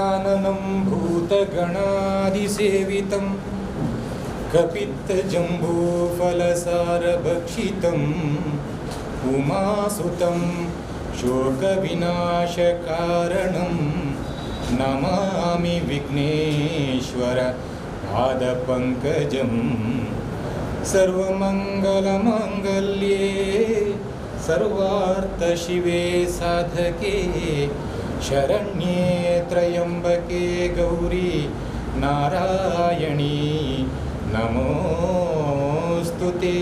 गजाननं भूतगणादिसेवितं कपित्थजम्बूफलसारभक्षितं उमासुतं शोकविनाशकारणं नमामि विघ्नेश्वर पादपङ्कजं। सर्वमङ्गलमाङ्गल्ये सर्वार्थशिवे साधके शरण्ये त्र्यम्बके गौरी नारायणी नमोऽस्तु ते।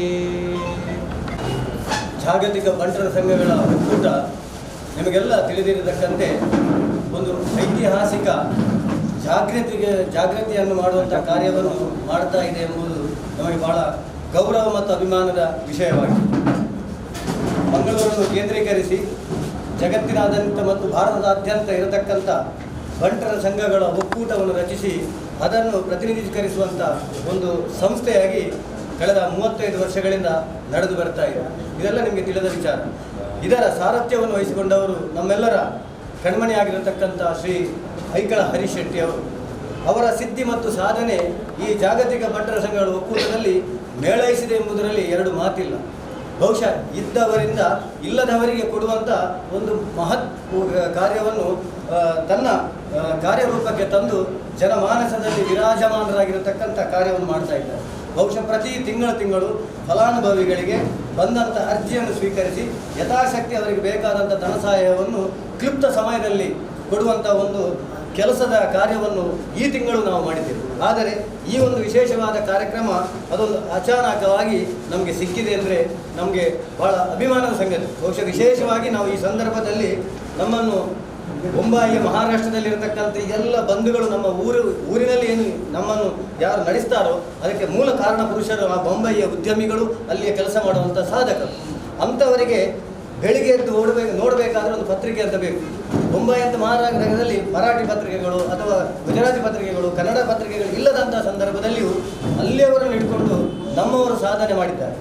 ಜಾಗತಿಕ ಬಂಟರ ಸಂಘಗಳ ಒಕ್ಕೂಟ ನಿಮಗೆಲ್ಲ ತಿಳಿದಿರತಕ್ಕಂತೆ ಒಂದು ಐತಿಹಾಸಿಕ ಜಾಗೃತಿಯನ್ನು ಮಾಡುವಂಥ ಕಾರ್ಯವನ್ನು ಮಾಡ್ತಾ ಇದೆ ಎಂಬುದು ನಮಗೆ ಬಹಳ ಗೌರವ ಮತ್ತು ಅಭಿಮಾನದ ವಿಷಯವಾಗಿದೆ. ಮಂಗಳೂರನ್ನು ಕೇಂದ್ರೀಕರಿಸಿ ಜಗತ್ತಿನಾದ್ಯಂತ ಮತ್ತು ಭಾರತದಾದ್ಯಂತ ಇರತಕ್ಕಂಥ ಬಂಟರ ಸಂಘಗಳ ಒಕ್ಕೂಟವನ್ನು ರಚಿಸಿ ಅದನ್ನು ಪ್ರತಿನಿಧೀಕರಿಸುವಂಥ ಒಂದು ಸಂಸ್ಥೆಯಾಗಿ ಕಳೆದ 35 ವರ್ಷಗಳಿಂದ ನಡೆದು ಬರ್ತಾ ಇದೆ. ಇದೆಲ್ಲ ನಿಮಗೆ ತಿಳಿದ ವಿಚಾರ. ಇದರ ಸಾರಥ್ಯವನ್ನು ವಹಿಸಿಕೊಂಡವರು ನಮ್ಮೆಲ್ಲರ ಕಣ್ಮಣಿಯಾಗಿರತಕ್ಕಂಥ ಶ್ರೀ ಐಕಳ ಹರೀಶ್ ಶೆಟ್ಟಿ ಅವರು. ಅವರ ಸಿದ್ಧಿ ಮತ್ತು ಸಾಧನೆ ಈ ಜಾಗತಿಕ ಬಂಟರ ಸಂಘಗಳ ಒಕ್ಕೂಟದಲ್ಲಿ ಮೇಳೈಸಿದೆ ಎಂಬುದರಲ್ಲಿ ಎರಡು ಮಾತಿಲ್ಲ. ಬಹುಶಃ ಇದ್ದವರಿಂದ ಇಲ್ಲದವರಿಗೆ ಕೊಡುವಂಥ ಒಂದು ಮಹತ್ ಕಾರ್ಯವನ್ನು ತನ್ನ ಕಾರ್ಯರೂಪಕ್ಕೆ ತಂದು ಜನಮಾನಸದಲ್ಲಿ ವಿರಾಜಮಾನರಾಗಿರತಕ್ಕಂಥ ಕಾರ್ಯವನ್ನು ಮಾಡ್ತಾ ಇದ್ದಾರೆ. ಬಹುಶಃ ಪ್ರತಿ ತಿಂಗಳು ಫಲಾನುಭವಿಗಳಿಗೆ ಬಂದಂಥ ಅರ್ಜಿಯನ್ನು ಸ್ವೀಕರಿಸಿ ಯಥಾಶಕ್ತಿ ಅವರಿಗೆ ಬೇಕಾದಂಥ ಧನ ಸಹಾಯವನ್ನು ಕ್ಲುಪ್ತ ಸಮಯದಲ್ಲಿ ಕೊಡುವಂಥ ಒಂದು ಕೆಲಸದ ಕಾರ್ಯವನ್ನು ಈ ತಿಂಗಳು ನಾವು ಮಾಡಿದ್ದೆವು. ಆದರೆ ಈ ಒಂದು ವಿಶೇಷವಾದ ಕಾರ್ಯಕ್ರಮ ಅದೊಂದು ಅಚಾನಕವಾಗಿ ನಮಗೆ ಸಿಕ್ಕಿದೆ ಅಂದರೆ ನಮಗೆ ಬಹಳ ಅಭಿಮಾನದ ಸಂಗತಿ. ಬಹುಶಃ ವಿಶೇಷವಾಗಿ ನಾವು ಈ ಸಂದರ್ಭದಲ್ಲಿ ನಮ್ಮನ್ನು ಬೊಂಬಾಯಿಯ ಮಹಾರಾಷ್ಟ್ರದಲ್ಲಿರತಕ್ಕಂಥ ಎಲ್ಲ ಬಂಧುಗಳು ನಮ್ಮ ಊರಿನಲ್ಲಿ ಏನು ನಮ್ಮನ್ನು ಯಾರು ನಡೆಸ್ತಾರೋ ಅದಕ್ಕೆ ಮೂಲ ಕಾರಣ ಪುರುಷರು ಆ ಬೊಂಬಾಯಿಯ ಉದ್ಯಮಿಗಳು, ಅಲ್ಲಿಯ ಕೆಲಸ ಮಾಡುವಂಥ ಸಾಧಕರು. ಅಂಥವರಿಗೆ ಬೆಳಿಗ್ಗೆ ಎದ್ದು ನೋಡಬೇಕಾದ್ರೆ ಒಂದು ಪತ್ರಿಕೆ ಅಂತ ಬೇಕು. ಬೊಂಬಾಯಿ ಅಂತ ಮಹಾನಗರದಲ್ಲಿ ಮರಾಠಿ ಪತ್ರಿಕೆಗಳು ಅಥವಾ ಗುಜರಾತಿ ಪತ್ರಿಕೆಗಳು, ಕನ್ನಡ ಪತ್ರಿಕೆಗಳು ಇಲ್ಲದಂಥ ಸಂದರ್ಭದಲ್ಲಿಯೂ ಅಲ್ಲಿಯವರನ್ನು ಇಟ್ಕೊಂಡು ನಮ್ಮವರು ಸಾಧನೆ ಮಾಡಿದ್ದಾರೆ.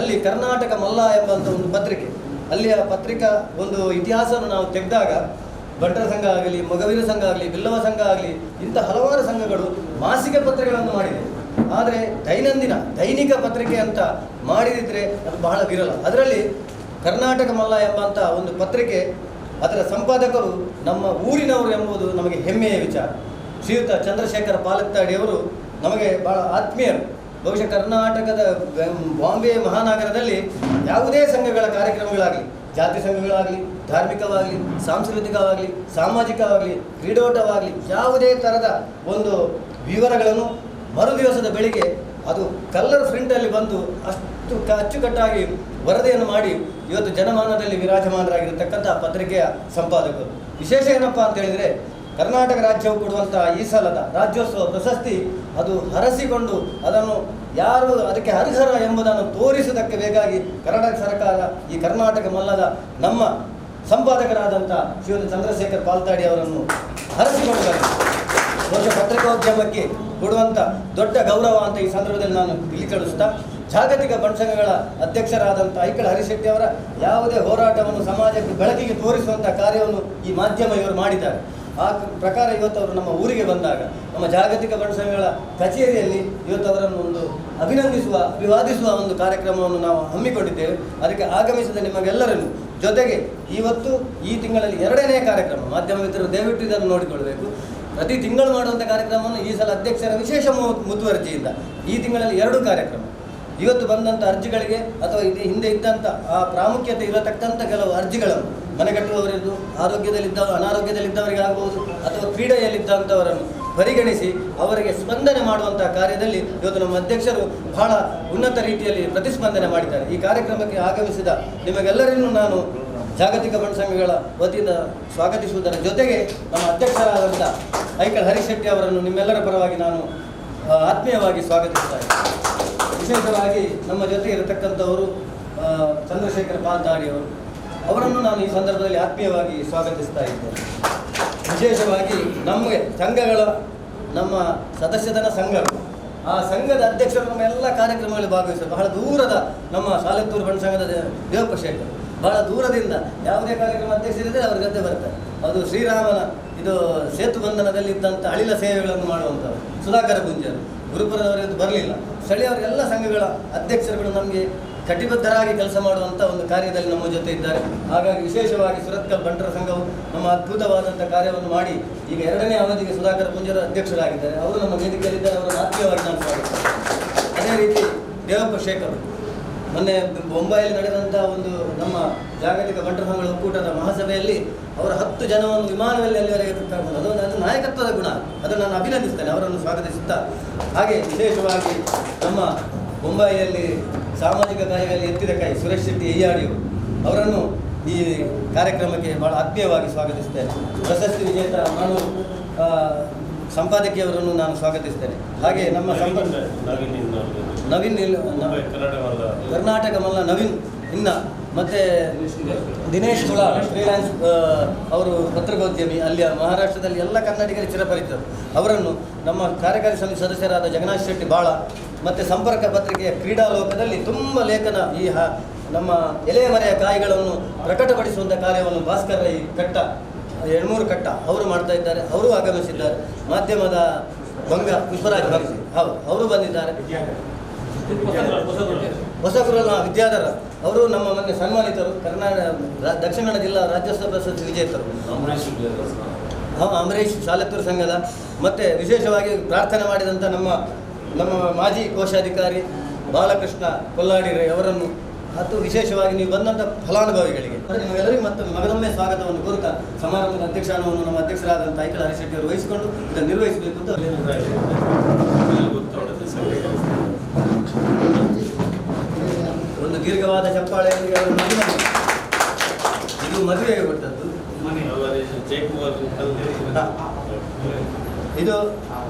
ಅಲ್ಲಿ ಕರ್ನಾಟಕ ಮಲ್ಲ ಎಂಬಂಥ ಒಂದು ಪತ್ರಿಕೆ, ಅಲ್ಲಿಯ ಪತ್ರಿಕಾ ಒಂದು ಇತಿಹಾಸವನ್ನು ನಾವು ತೆಗೆದಾಗ ಬಂಟರ ಸಂಘ ಆಗಲಿ, ಮೊಗವೀರ ಸಂಘ ಆಗಲಿ, ಬಿಲ್ಲವ ಸಂಘ ಆಗಲಿ, ಇಂಥ ಹಲವಾರು ಸಂಘಗಳು ಮಾಸಿಕ ಪತ್ರಿಕೆಗಳನ್ನು ಮಾಡಿದೆ. ಆದರೆ ದೈನಂದಿನ ದೈನಿಕ ಪತ್ರಿಕೆ ಅಂತ ಮಾಡಿದಿದ್ರೆ ಅದು ಬಹಳ ವಿರಳ. ಅದರಲ್ಲಿ ಕರ್ನಾಟಕ ಮಲ್ಲ ಎಂಬಂಥ ಒಂದು ಪತ್ರಿಕೆ, ಅದರ ಸಂಪಾದಕರು ನಮ್ಮ ಊರಿನವರು ಎಂಬುದು ನಮಗೆ ಹೆಮ್ಮೆಯ ವಿಚಾರ. ಶ್ರೀಯುತ ಚಂದ್ರಶೇಖರ ಪಾಲತ್ತಾಡಿಯವರು ನಮಗೆ ಭಾಳ ಆತ್ಮೀಯರು. ಬಹುಶಃ ಕರ್ನಾಟಕದ ಬಾಂಬೆ ಮಹಾನಗರದಲ್ಲಿ ಯಾವುದೇ ಸಂಘಗಳ ಕಾರ್ಯಕ್ರಮಗಳಾಗಲಿ, ಜಾತಿ ಸಂಘಗಳಾಗಲಿ, ಧಾರ್ಮಿಕವಾಗಲಿ, ಸಾಂಸ್ಕೃತಿಕವಾಗಲಿ, ಸಾಮಾಜಿಕವಾಗಲಿ, ಕ್ರೀಡೋಟವಾಗಲಿ, ಯಾವುದೇ ಥರದ ಒಂದು ವಿವರಗಳನ್ನು ಮರುದಿವಸದ ಬೆಳಿಗ್ಗೆ ಅದು ಕಲ್ಲರ್ ಪ್ರಿಂಟಲ್ಲಿ ಬಂದು ಅಷ್ಟು ಅಚ್ಚುಕಟ್ಟಾಗಿ ವರದಿಯನ್ನು ಮಾಡಿ ಇವತ್ತು ಜನಮಾನದಲ್ಲಿ ವಿರಾಜಮಾನರಾಗಿರತಕ್ಕಂಥ ಪತ್ರಿಕೆಯ ಸಂಪಾದಕರು. ವಿಶೇಷ ಏನಪ್ಪ ಅಂತ ಹೇಳಿದರೆ, ಕರ್ನಾಟಕ ರಾಜ್ಯವು ಕೊಡುವಂಥ ಈ ಸಲದ ರಾಜ್ಯೋತ್ಸವ ಪ್ರಶಸ್ತಿ ಅದು ಹರಸಿಕೊಂಡು ಅದನ್ನು ಯಾರು ಅದಕ್ಕೆ ಅರ್ಹರ ಎಂಬುದನ್ನು ತೋರಿಸುವುದಕ್ಕೆ ಬೇಕಾಗಿ ಕರ್ನಾಟಕ ಸರ್ಕಾರ ಈ ಕರ್ನಾಟಕ ಮಲ್ಲದ ನಮ್ಮ ಸಂಪಾದಕರಾದಂಥ ಶ್ರೀಯುತ ಚಂದ್ರಶೇಖರ್ ಪಾಲ್ತಾಡಿ ಅವರನ್ನು ಹರಸಿಕೊಂಡು ಬಂದರು. ಬಹುಶಃ ಪತ್ರಿಕೋದ್ಯಮಕ್ಕೆ ಕೊಡುವಂಥ ದೊಡ್ಡ ಗೌರವ ಅಂತ ಈ ಸಂದರ್ಭದಲ್ಲಿ ನಾನು ತಿಳಿಕಳಿಸ್ತಾ, ಜಾಗತಿಕ ಬಂಟಸಂಘಗಳ ಅಧ್ಯಕ್ಷರಾದಂಥ ಐಕಳ ಹರಿಶೆಟ್ಟಿ ಅವರ ಯಾವುದೇ ಹೋರಾಟವನ್ನು ಸಮಾಜಕ್ಕೆ ಬೆಳಕಿಗೆ ತೋರಿಸುವಂಥ ಕಾರ್ಯವನ್ನು ಈ ಮಾಧ್ಯಮ ಇವರು ಮಾಡಿದ್ದಾರೆ. ಆ ಪ್ರಕಾರ ಇವತ್ತು ಅವರು ನಮ್ಮ ಊರಿಗೆ ಬಂದಾಗ ನಮ್ಮ ಜಾಗತಿಕ ಬಂಟಸಂಘಗಳ ಕಚೇರಿಯಲ್ಲಿ ಇವತ್ತು ಅವರನ್ನು ಒಂದು ಅಭಿನಂದಿಸುವ, ಅಭಿವಾದಿಸುವ ಒಂದು ಕಾರ್ಯಕ್ರಮವನ್ನು ನಾವು ಹಮ್ಮಿಕೊಂಡಿದ್ದೇವೆ. ಅದಕ್ಕೆ ಆಗಮಿಸಿದ ನಿಮಗೆಲ್ಲರನ್ನು ಜೊತೆಗೆ ಇವತ್ತು ಈ ತಿಂಗಳಲ್ಲಿ ಎರಡನೇ ಕಾರ್ಯಕ್ರಮ, ಮಾಧ್ಯಮ ಮಿತ್ರರು ದಯವಿಟ್ಟು ಇದನ್ನು ನೋಡಿಕೊಳ್ಬೇಕು. ಪ್ರತಿ ತಿಂಗಳು ಮಾಡುವಂಥ ಕಾರ್ಯಕ್ರಮವನ್ನು ಈ ಸಲ ಅಧ್ಯಕ್ಷರ ವಿಶೇಷ ಮುತುವರ್ಜಿಯಿಂದ ಈ ತಿಂಗಳಲ್ಲಿ 2 ಕಾರ್ಯಕ್ರಮ. ಇವತ್ತು ಬಂದಂಥ ಅರ್ಜಿಗಳಿಗೆ ಅಥವಾ ಇದು ಹಿಂದೆ ಇದ್ದಂಥ ಆ ಪ್ರಾಮುಖ್ಯತೆ ಇರತಕ್ಕಂಥ ಕೆಲವು ಅರ್ಜಿಗಳನ್ನು, ಮನೆ ಕಟ್ಟುವವರಿದ್ದು, ಅನಾರೋಗ್ಯದಲ್ಲಿದ್ದವರಿಗೆ ಆಗ್ಬೋದು ಅಥವಾ ಕ್ರೀಡೆಯಲ್ಲಿದ್ದಂಥವರನ್ನು ಪರಿಗಣಿಸಿ ಅವರಿಗೆ ಸ್ಪಂದನೆ ಮಾಡುವಂಥ ಕಾರ್ಯದಲ್ಲಿ ಇವತ್ತು ನಮ್ಮ ಅಧ್ಯಕ್ಷರು ಬಹಳ ಉನ್ನತ ರೀತಿಯಲ್ಲಿ ಪ್ರತಿಸ್ಪಂದನೆ ಮಾಡಿದ್ದಾರೆ. ಈ ಕಾರ್ಯಕ್ರಮಕ್ಕೆ ಆಗಮಿಸಿದ ನಿಮಗೆಲ್ಲರನ್ನೂ ನಾನು ಜಾಗತಿಕ ಬಂಟ ಸಂಘಗಳ ವತಿಯಿಂದ ಸ್ವಾಗತಿಸುವುದರ ಜೊತೆಗೆ ನಮ್ಮ ಅಧ್ಯಕ್ಷರಾದಂಥ ಐಕಳ ಹರೀಶ್ ಶೆಟ್ಟಿ ಅವರನ್ನು ನಿಮ್ಮೆಲ್ಲರ ಪರವಾಗಿ ನಾನು ಆತ್ಮೀಯವಾಗಿ ಸ್ವಾಗತಿಸ್ತಾ ಇದ್ದೇನೆ. ವಿಶೇಷವಾಗಿ ನಮ್ಮ ಜೊತೆ ಇರತಕ್ಕಂಥವರು ಚಂದ್ರಶೇಖರ್ ಪಾಲ್ತಾಡಿಯವರು, ಅವರನ್ನು ನಾನು ಈ ಸಂದರ್ಭದಲ್ಲಿ ಆತ್ಮೀಯವಾಗಿ ಸ್ವಾಗತಿಸ್ತಾ ಇದ್ದೇನೆ. ವಿಶೇಷವಾಗಿ ನಮಗೆ ಸಂಘಗಳ, ನಮ್ಮ ಸದಸ್ಯಧನ ಸಂಘಗಳು, ಆ ಸಂಘದ ಅಧ್ಯಕ್ಷರು ನಮ್ಮ ಎಲ್ಲ ಕಾರ್ಯಕ್ರಮಗಳಲ್ಲಿ ಭಾಗವಹಿಸಿದರು. ಬಹಳ ದೂರದ ನಮ್ಮ ಸಾಲೆತ್ತೂರು ಬಂಟ ಸಂಘದ ದೇವಪ್ಪ ಶೇಖರ್ ಭಾಳ ದೂರದಿಂದ ಯಾವುದೇ ಕಾರ್ಯಕ್ರಮ ಅಧ್ಯಕ್ಷರಿದ್ದರೆ ಅವ್ರ ಗದ್ದೆ ಬರ್ತಾರೆ. ಅದು ಶ್ರೀರಾಮನ ಇದು ಸೇತು ಬಂಧನದಲ್ಲಿ ಇದ್ದಂಥ ಅಳಿಲ ಸೇವೆಗಳನ್ನು ಮಾಡುವಂಥವ್ರು ಸುಧಾಕರ ಪುಂಜರು. ಗುರುಪುರದವರಿದ್ದು ಬರಲಿಲ್ಲ. ಸ್ಥಳೀಯವರೆಲ್ಲ ಸಂಘಗಳ ಅಧ್ಯಕ್ಷರುಗಳು ನಮಗೆ ಕಟಿಬದ್ಧರಾಗಿ ಕೆಲಸ ಮಾಡುವಂಥ ಒಂದು ಕಾರ್ಯದಲ್ಲಿ ನಮ್ಮ ಜೊತೆ ಇದ್ದಾರೆ. ಹಾಗಾಗಿ ವಿಶೇಷವಾಗಿ ಸುರತ್ಕಲ್ ಬಂಟರ ಸಂಘವು ನಮ್ಮ ಅದ್ಭುತವಾದಂಥ ಕಾರ್ಯವನ್ನು ಮಾಡಿ ಈಗ 2ನೇ ಅವಧಿಗೆ ಸುಧಾಕರ ಪುಂಜರು ಅಧ್ಯಕ್ಷರಾಗಿದ್ದಾರೆ. ಅವರು ನಮ್ಮ ವೇದಿಕೆಯಲ್ಲಿದ್ದಾರೆ, ಅವರನ್ನು ಆತ್ಮೀಯವಾಗಿ ನಾನು ಸ್ವಾಗತಿಸ್ತೇನೆ. ಅದೇ ರೀತಿ ದೇವಪ್ಪ ಶೇಖರ್, ಮೊನ್ನೆ ಬೊಂಬಾಯಲ್ಲಿ ನಡೆದಂಥ ಒಂದು ನಮ್ಮ ಜಾಗತಿಕ ಬಂಟರ ಸಂಘಗಳ ಒಕ್ಕೂಟದ ಮಹಾಸಭೆಯಲ್ಲಿ ಅವರ 10 ಜನವನ್ನು ವಿಮಾನದಲ್ಲಿ ಅಲ್ಲಿವರೆಗೆ ಕರ್ಕೊಂಡು, ಅದು ನಾಯಕತ್ವದ ಗುಣ, ಅದನ್ನು ನಾನು ಅಭಿನಂದಿಸ್ತೇನೆ, ಅವರನ್ನು ಸ್ವಾಗತಿಸುತ್ತಾ. ಹಾಗೆ ವಿಶೇಷವಾಗಿ ನಮ್ಮ ಬೊಂಬಾಯಿಯಲ್ಲಿ ಸಾಮಾಜಿಕ ಕಾರ್ಯಗಳಲ್ಲಿ ಎತ್ತಿದ ಕೈ ಸುರೇಶ್ ಶೆಟ್ಟಿ ಎಯ್ಯಾಡಿಯವರು, ಅವರನ್ನು ಈ ಕಾರ್ಯಕ್ರಮಕ್ಕೆ ಭಾಳ ಆತ್ಮೀಯವಾಗಿ ಸ್ವಾಗತಿಸ್ತೇನೆ. ಪ್ರಶಸ್ತಿ ವಿಜೇತ ಮನು ಸಂಪಾದಕಿಯವರನ್ನು ನಾನು ಸ್ವಾಗತಿಸ್ತೇನೆ. ಹಾಗೆ ನಮ್ಮ ನವೀನ್ ಕರ್ನಾಟಕ ಮಲ್ಲ ನವೀನ್ ಇನ್ನ, ಮತ್ತು ದಿನೇಶ್ ಸುಳಾಳ್ ಫ್ರೀಲ್ಯಾನ್ಸ್ ಅವರು ಪತ್ರಿಕೋದ್ಯಮಿ, ಅಲ್ಲಿಯ ಮಹಾರಾಷ್ಟ್ರದಲ್ಲಿ ಎಲ್ಲ ಕನ್ನಡಿಗರ ಚಿರಪರಿಚಿತರು. ಅವರನ್ನು ನಮ್ಮ ಕಾರ್ಯಕಾರಿ ಸಮಿತಿ ಸದಸ್ಯರಾದ ಜಗನ್ನಾಥ್ ಶೆಟ್ಟಿ ಬಾಳ, ಮತ್ತು ಸಂಪರ್ಕ ಪತ್ರಿಕೆಯ ಕ್ರೀಡಾ ಲೋಕದಲ್ಲಿ ತುಂಬ ಲೇಖನ ಈ ನಮ್ಮ ಎಲೆ ಮರೆಯ ಕಾಯಿಗಳನ್ನು ಪ್ರಕಟಪಡಿಸುವಂಥ ಕಾರ್ಯವನ್ನು ಭಾಸ್ಕರ್ ರೈ ಕಟ್ಟ 2-3 ಕಟ್ಟ ಅವರು ಮಾಡ್ತಾ ಇದ್ದಾರೆ, ಅವರು ಆಗಮಿಸಿದ್ದಾರೆ. ಮಾಧ್ಯಮದ ಬಂಗ ಪುಷ್ಪರಾಜ್ ಭಕ್ತಿ ಹೌದು, ಅವರು ಬಂದಿದ್ದಾರೆ. ಹೊಸಗುರಲ ವಿದ್ಯಾಧರ ಅವರು ನಮ್ಮ ಮೊನ್ನೆ ಸನ್ಮಾನಿತರು, ಕರ್ನಾಟಕ ದಕ್ಷಿಣ ಕನ್ನಡ ಜಿಲ್ಲಾ ರಾಜ್ಯೋತ್ಸವ ಪ್ರಶಸ್ತಿ ವಿಜೇತರು ಅಂಬರೀಷ್ ಶಾಲೆತ್ತೂರು ಸಂಘದ. ಮತ್ತು ವಿಶೇಷವಾಗಿ ಪ್ರಾರ್ಥನೆ ಮಾಡಿದಂಥ ನಮ್ಮ ನಮ್ಮ ಮಾಜಿ ಕೋಶಾಧಿಕಾರಿ ಬಾಲಕೃಷ್ಣ ಕೊಲ್ಲಾಡಿ ಅವರನ್ನು, ಮತ್ತು ವಿಶೇಷವಾಗಿ ನೀವು ಬಂದಂಥ ಫಲಾನುಭವಿಗಳಿಗೆ ನಿಮಗೆಲ್ಲರಿಗೂ ಮತ್ತು ಮಗದೊಮ್ಮೆ ಸ್ವಾಗತವನ್ನು ಕೋರುತ್ತಾ ಸಮಾರಂಭದ ಅಧ್ಯಕ್ಷಾನವನ್ನು ನಮ್ಮ ಅಧ್ಯಕ್ಷರಾದಂಥ ಐಕಳ ಹರಿಶೆಟ್ಟಿ ಅವರು ವಹಿಸಿಕೊಂಡು ಇದನ್ನು ನಿರ್ವಹಿಸಬೇಕು ಅಂತ. ಒಂದು ದೀರ್ಘವಾದ ಚಪ್ಪಾಳೆಯೊಂದಿಗೆ ಅವರನ್ನು ಅಭಿನಂದಿಸಿ. ಇದು ಮದುವೆಗೆ ಕೊಟ್ಟದ್ದು. ಇದು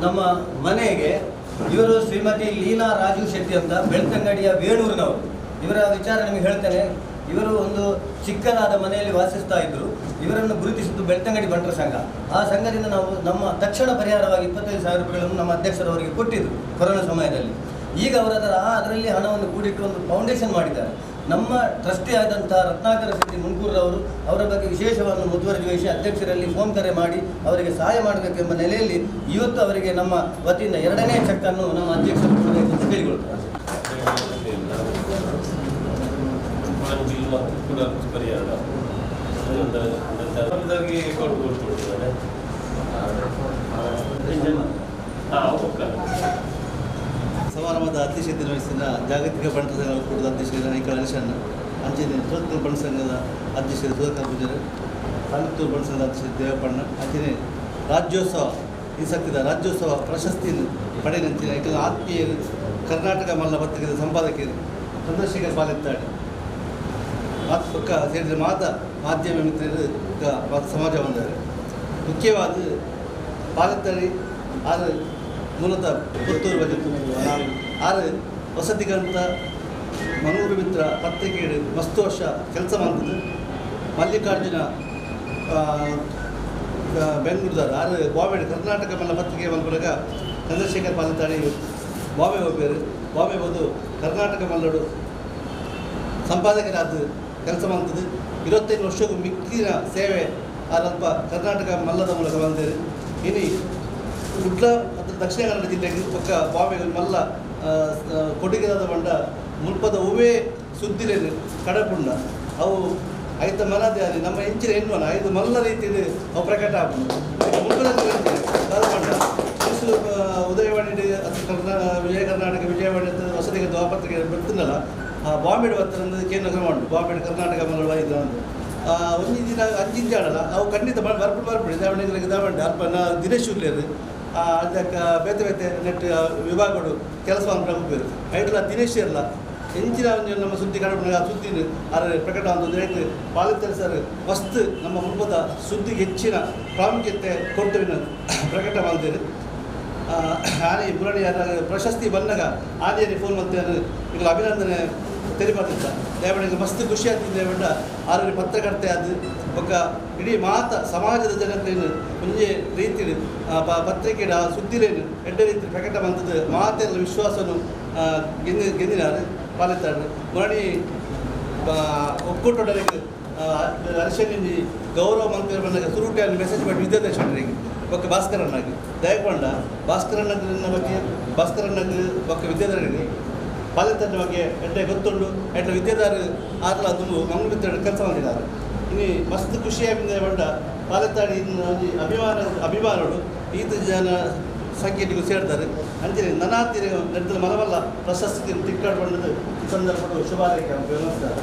ನಮ್ಮ ಮನೆಗೆ. ಇವರು ಶ್ರೀಮತಿ ಲೀಲಾ ರಾಜು ಶೆಟ್ಟಿ ಅಂತ ಬೆಳ್ತಂಗಡಿಯ ವೇಣೂರಿನವರು. ಇವರ ವಿಚಾರ ನಿಮಗೆ ಹೇಳ್ತೇನೆ. ಇವರು ಒಂದು ಚಿಕ್ಕದಾದ ಮನೆಯಲ್ಲಿ ವಾಸಿಸ್ತಾ ಇದ್ದರು. ಇವರನ್ನು ಗುರುತಿಸಿದ್ದು ಬೆಳ್ತಂಗಡಿ ಬಂಟರ ಸಂಘ. ಆ ಸಂಘದಿಂದ ನಾವು ನಮ್ಮ ತಕ್ಷಣ ಪರಿಹಾರವಾಗಿ 25,000 ರೂಪಾಯಿಗಳನ್ನು ನಮ್ಮ ಅಧ್ಯಕ್ಷರವರಿಗೆ ಕೊಟ್ಟಿದ್ದರು ಕೊರೋನಾ ಸಮಯದಲ್ಲಿ. ಈಗ ಅವರ ಅದರಲ್ಲಿ ಹಣವನ್ನು ಕೂಡಿಟ್ಟು ಒಂದು ಫೌಂಡೇಶನ್ ಮಾಡಿದ್ದಾರೆ. ನಮ್ಮ ಟ್ರಸ್ಟಿ ಆದಂಥ ರತ್ನಾಕರ ಶೆಟ್ಟಿ ಮುನ್ಕೂರವರು ಅವರ ಬಗ್ಗೆ ವಿಶೇಷವನ್ನು ಮುತುವರ್ಜಿ ವಹಿಸಿ ಅಧ್ಯಕ್ಷರಲ್ಲಿ ಫೋನ್ ಕರೆ ಮಾಡಿ ಅವರಿಗೆ ಸಹಾಯ ಮಾಡಬೇಕೆಂಬ ನೆಲೆಯಲ್ಲಿ ಇವತ್ತು ಅವರಿಗೆ ನಮ್ಮ ವತಿಯಿಂದ 2ನೇ ಚೆಕ್ಕನ್ನು ನಮ್ಮ ಅಧ್ಯಕ್ಷರು ಕೊಡಬೇಕು ಅಂತ ಕೇಳಿಕೊಳ್ತಾರೆ. ಸಮಾರಂಭದ ಅಧ್ಯಕ್ಷತೆ ವಹಿಸಿದ ಜಾಗತಿಕ ಬಂಟರ ಸಂಘ ಒಕ್ಕೂಟದ ಅಧ್ಯಕ್ಷ ಐಕಳ ಹರೀಶಣ್ಣ, ಅಂಚನೆ ಸುರತ್ಕಲ್ ಬಂಟರ ಸಂಘದ ಅಧ್ಯಕ್ಷರು ಸುಧಾಕರ್ ಪೂಜಾರಿ, ತಾಲೂಕು ಬಂಟರ ಸಂಘದ ಅಧ್ಯಕ್ಷ ದೇವಪ್ಪಣ್ಣ, ಅಂಚನೆ ರಾಜ್ಯೋತ್ಸವ ಈ ಸತ್ಯದ ರಾಜ್ಯೋತ್ಸವ ಪ್ರಶಸ್ತಿಯನ್ನು ಪಡೆದಂಚಿನ ಐಕಳ ಆತ್ಮೀಯರು ಕರ್ನಾಟಕ ಮಲ್ಲ ಪತ್ರಿಕೆಯ ಸಂಪಾದಕಿಯರು ಚಂದ್ರಶೇಖರ್ ಪಾಲೆತ್ತಾಡಿ ಪಕ್ಕ ಸೇರಿದ ಮಾತ ಮಾಧ್ಯಮ ಮಿತ್ರರು ಸಮಾಜ ಬಂದರೆ ಮುಖ್ಯವಾದ ಪಾಲೆತ್ತಾಡಿ ಆದರೆ ಮೂಲತಃ ಪುತ್ತೂರು ಬಜೆ ಆರು ವಸತಿಗಂತ ಮಂಗಳೂರು ಮಿತ್ರ ಪತ್ರಿಕೆ ಮಸ್ತು ವರ್ಷ ಕೆಲಸ ಮಾಡ್ತದೆ. ಮಲ್ಲಿಕಾರ್ಜುನ ಬೆಂಗಳೂರುದಾರ ಆರು ಬಾಂಬೆ ಕರ್ನಾಟಕ ಮಲ್ಲ ಪತ್ರಿಕೆ ಮಲ್ಪನಾಗ ಚಂದ್ರಶೇಖರ್ ಪಾಲೆತ್ತಾಡಿ ಬಾಂಬೆ ಹೋಗ್ಬೇರು. ಬಾಂಬೆ ಹೋದು ಕರ್ನಾಟಕ ಮಲ್ಲಡು ಸಂಪಾದಕರಾದ ಕೆಲಸ ಮಾಡ್ತದೆ. 25 ವರ್ಷಕ್ಕೂ ಮಿಕ್ಕಿನ ಸೇವೆ ಆದಲ್ಪ ಕರ್ನಾಟಕ ಮಲ್ಲದ ಮೂಲಕ ಬಂದೇರು. ಇನ್ನು ಕುಡ್ಲ ಮತ್ತು ದಕ್ಷಿಣ ಕನ್ನಡ ಜಿಲ್ಲೆಗೆ ಪಕ್ಕ ಬಾಂಬೆ ಮಲ್ಲ ಕೊಡುಗೆದಾದ ಬಂಡ ಮುಲ್ಪದ ಹೂವೇ ಸುದ್ದಿಲೇನು ಕಡಪುಂಡ ಅವು ಐತ ಮನದೇ ಅಲ್ಲಿ ನಮ್ಮ ಹೆಂಚಿನ ಹೆಣ್ಣು ಐದು ಮಲ್ಲ ರೀತಿಯಲ್ಲಿ ಅವು ಪ್ರಕಟ ಆಪುಂಡು. ಮುಲ್ಪದ ಬಂಡ ಉದಯವಾಣಿ ಅಥವಾ ವಿಜಯ ಕರ್ನಾಟಕ ವಿಜಯವಾಣಿ ಅಂತ ವಸತಿಗೆ ದ್ವಾಪತ್ರಿಕೆ ಬರ್ತಿದ್ದಲ್ಲ ಆ ಬಾಂಬೆ ಬರ್ತಾರೆ ಕೇಂದ್ರ ಉಂಟು ಬಾಂಬೆ ಕರ್ನಾಟಕ ಮಲ್ಲ ಇದು ಒಂದು ಒಂದು ದಿನ ಅಂಜಿಂಚ ಆಡಲ್ಲ ಅವು ಖಂಡಿತ ಬರ್ಪು ಬರ್ಪುಡಿ ದಾವಣಗೆರೆಗೆ ದಾವಣೆ ಅಲ್ಪ ದಿನೇಶ್ ಉಲ್ಲೇರು ಅದಕ್ಕೆ ಬೇತೆ ಬೇತೆ ನೆಟ್ ವಿಭಾಗಗಳು ಕೆಲಸ ಪ್ರಮುಖರು ಐಟಲ ದಿನೇಶ್ ಇರಲ್ಲ ಹೆಂಚಿನ ನಮ್ಮ ಸುದ್ದಿ ಕಡಪುಣ ಆ ಸುದ್ದಿ ಆದರೆ ಪ್ರಕಟ ಅಂತ ಹೇಳಿ ಪಾಲಿತಾರೆ ಸರ್ ಮಸ್ತ್ ನಮ್ಮ ಮುಲ್ಪದ ಸುದ್ದಿಗೆ ಹೆಚ್ಚಿನ ಪ್ರಾಮುಖ್ಯತೆ ಕೊಟ್ಟು ಪ್ರಕಟ ಮಾಡ್ತೇನೆ. ಆನೆ ಮುರಳಿ ಪ್ರಶಸ್ತಿ ಬಂದಾಗ ಆನೆಯಲ್ಲಿ ಫೋನ್ ಮಾಡ್ತೇನೆ ಈಗ ಅಭಿನಂದನೆ ತೆರಿಪಾತಿದ್ದ ದೇವಣಿಗೆ ಮಸ್ತ್ ಖುಷಿ ಆಗ್ತಿದ್ದೆ ದೇವಣ್ಣ ಆರಲ್ಲಿ ಪತ್ರಕರ್ತೆ ಅದು ಒಕ್ಕ ಇಡೀ ಮಾತ ಸಮಾಜದ ಜನತೆಯನ್ನು ಒಂಜೆ ರೀತಿಯಲ್ಲಿ ಪತ್ರಿಕೆ ಸುದ್ದಿಲೇನು ಎಡ್ಡ ರೀತಿ ಪ್ರಕಟ ಬಂದದ್ದು ಮಾತೆಲ್ಲ ವಿಶ್ವಾಸನು ಗೆದ್ದಿನಾರು ಪಾಲಿತಾರೆ. ಮುರಣಿ ಒಕ್ಕೂಟೊಡಲಿಗೆ ಹರಿಶನಿಂಜಿ ಗೌರವ ಮಲ್ಪೆರೆ ಬಂದಾಗ ಸುರುಟೆ ಮೆಸೇಜ್ ಮಾಡಿ ವಿದ್ಯಾಧೀಶ ಶೆಟ್ಟರಿಗೆ ಬೊಕ್ಕ ಭಾಸ್ಕರಣ್ಣಗೆ ದಯಕೊಂಡ ಭಾಸ್ಕರಣ್ಣನ ಬಗ್ಗೆ, ಭಾಸ್ಕರಣ್ಣಗೆ ಬೊಕ್ಕ ವಿದ್ಯಾಧರನಿಗೆ ಪಾಲಿತನ ಬಗ್ಗೆ ಎಡ್ಡೆ ಗೊತ್ತುಂಡು. ಎಡ್ಡೆ ವಿದ್ಯಾಧಾರ ಆರ್ಲ ತುಂಬ ಮಂಗಳೂರು ಕೆಲಸ ಮಾಡಿದ್ದಾರೆ. ಇನ್ನು ಮಸ್ತ್ ಖುಷಿಯಾಗಿ ಬಂಡ ಪಾಲತ್ತಾಡಿ ಒಂಜಿ ಅಭಿಮಾನಗಳು ಈತ ಜನ ಸಂಖ್ಯೆಗೂ ಸೇರ್ತಾರೆ. ಅಂಚನೆ ನನಾತಿರ ನಡೆದ ಮಲವಲ್ಲ ಪ್ರಶಸ್ತಿ ತಿಕ್ಕಾಡು ಬಂದದ್ದು ಈ ಸಂದರ್ಭದ ಶುಭಾರೈಕೆ. ನಮಸ್ಕಾರ.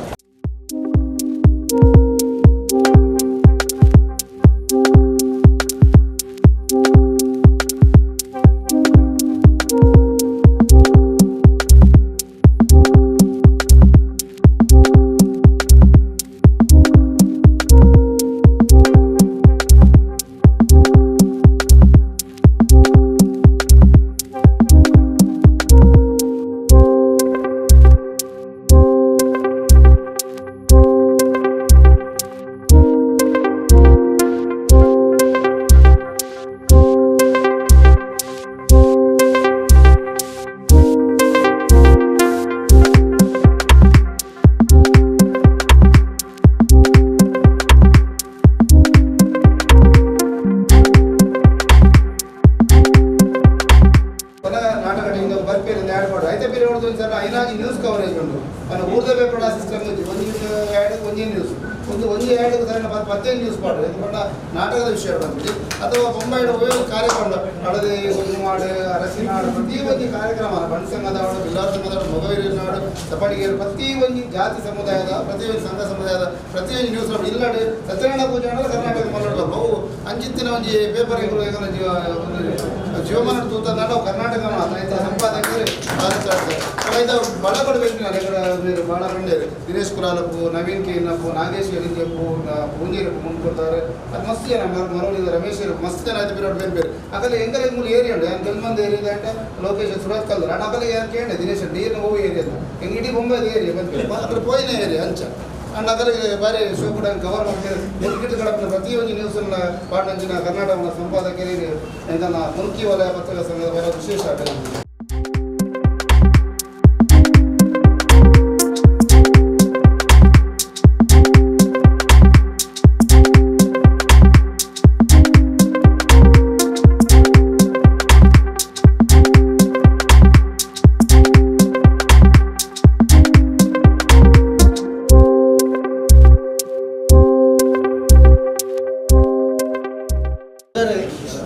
ಐನಾಜಿ ನ್ಯೂಸ್ ಕವರೇಜ್ ಉಂಟು. ಮನ ಊರ್ದ ಪೇಪರ್ ಸಿಸ್ಟಮ್ ಒಂಜಿ ಆ್ಯಡ್, ಒಂಜಿ ನ್ಯೂಸ್, ಒಂದು ಒಂಜಿ ಆ್ಯಡ್ ಸರ್ ಪತ್ತೈದು ನ್ಯೂಸ್ ಪಾಡು. ಇದು ಪಂಡ ನಾಟಕದ ವಿಷಯ ಬಂದಿದೆ ಅಥವಾ ಬೊಂಬಾಯಿಡ್ ಒವ್ವೇ ಕಾರ್ಯಕ್ರಮ ಹಳದಿ ಮಾಡು, ಅರಸಿನಾಡು, ಪ್ರತಿ ಒಂಜಿ ಕಾರ್ಯಕ್ರಮ ಬಣ್ಣ ಸಂಘದವರು, ಬಿಲ್ಲಾರ ಸಂಘದವರು, ಮೊಗವೀರ ನಾಡು, ಸಪಡಿಗೆರು, ಪ್ರತಿ ಒಂಜಿ ಜಾತಿ ಸಮುದಾಯದ, ಪ್ರತಿ ಒಂಜಿ ಸಂಘ ಸಮುದಾಯದ ಪ್ರತಿ ಒಂಜಿ ನ್ಯೂಸ್ ಇಲ್ಲಾಡು. ಸತ್ಯನಾರಾಯಣ ಪೂಜೆ ಅಂದ್ರೆ ಕರ್ನಾಟಕ ಮಲ್ಲಡ ಬಹು ಅಂಚಿತ್ತಿನ ಒಂಜಿ ಪೇಪರ್ ಜೀವಮಾನ ತೂತ ನಾವು ಕರ್ನಾಟಕ ಮಾತ್ರ ಐತ ಸಂಪಾದಕರು ಐತ ಬಳ ಕೊಡಬೇಕು. ಭಾಳ ಬಂಡೇರು ದಿನೇಶ್ ಕುಲಾಲಪ್ಪು, ನವೀನ್ ಕೇನಪ್ಪು, ನಾಗೇಶ್ ಎಲಿಂಜಪ್ಪು, ಪೂಂಜೇರಪ್ಪು ಮುಂದ್ಕೊಡ್ತಾರೆ. ಅದು ಮಸ್ತ್ ಜನ ಮರವಳಿದ ರಮೇಶ್ ಮಸ್ತ್ ಜನ ಆಯ್ತು. ಬೇರೆ ಬೇರೆ ಬೇರೆ ಅಕಲೆ ಎಂಗಲ ಮೂಲ ಏರಿಯಾ ಉಂಟು. ಯಾನ್ ಬೆಲ್ಮಂದ ಏರಿಯಾ ಅಂಟ ಲೋಕೇಶ್ ಸುರತ್ ಕಲ್ದರ್ ಅಣ್ಣ ಅಕಲೆ ಯಾರು ಕೇಂದ್ರ ದಿನೇಶ್ ನೀರಿನ ಹೋಗಿ ಏರಿಯಾ ಹೆಂಗೆ ಇಡೀ ಬೊಂಬೈದ ಏರಿಯಾ ಬಂದು ಅದ್ರ ಪೋಯಿನ ಏರಿಯಾ ಅಂಚ ಅಂಡ್ ಅದರ ಬಾರಿ ಶೋ ಕೂಡ ಕವರ್ ಮಾಡ್ತಾರೆ. ಮುಲ್ಕಿಟ್ ಕಡಪನ ಪ್ರತಿಯೊಂದು ನ್ಯೂಸನ್ನ ಪಾಡ್ನಂಚಿನ ಕರ್ನಾಟಕದ ಸಂಪಾದಕರು ಇದನ್ನು ಮುಲ್ಕಿ ವಲಯ ಪತ್ರಿಕಾ ಸಂಘದ ಬರೋ ವಿಶೇಷ ಅಭಿನಂದನೆ.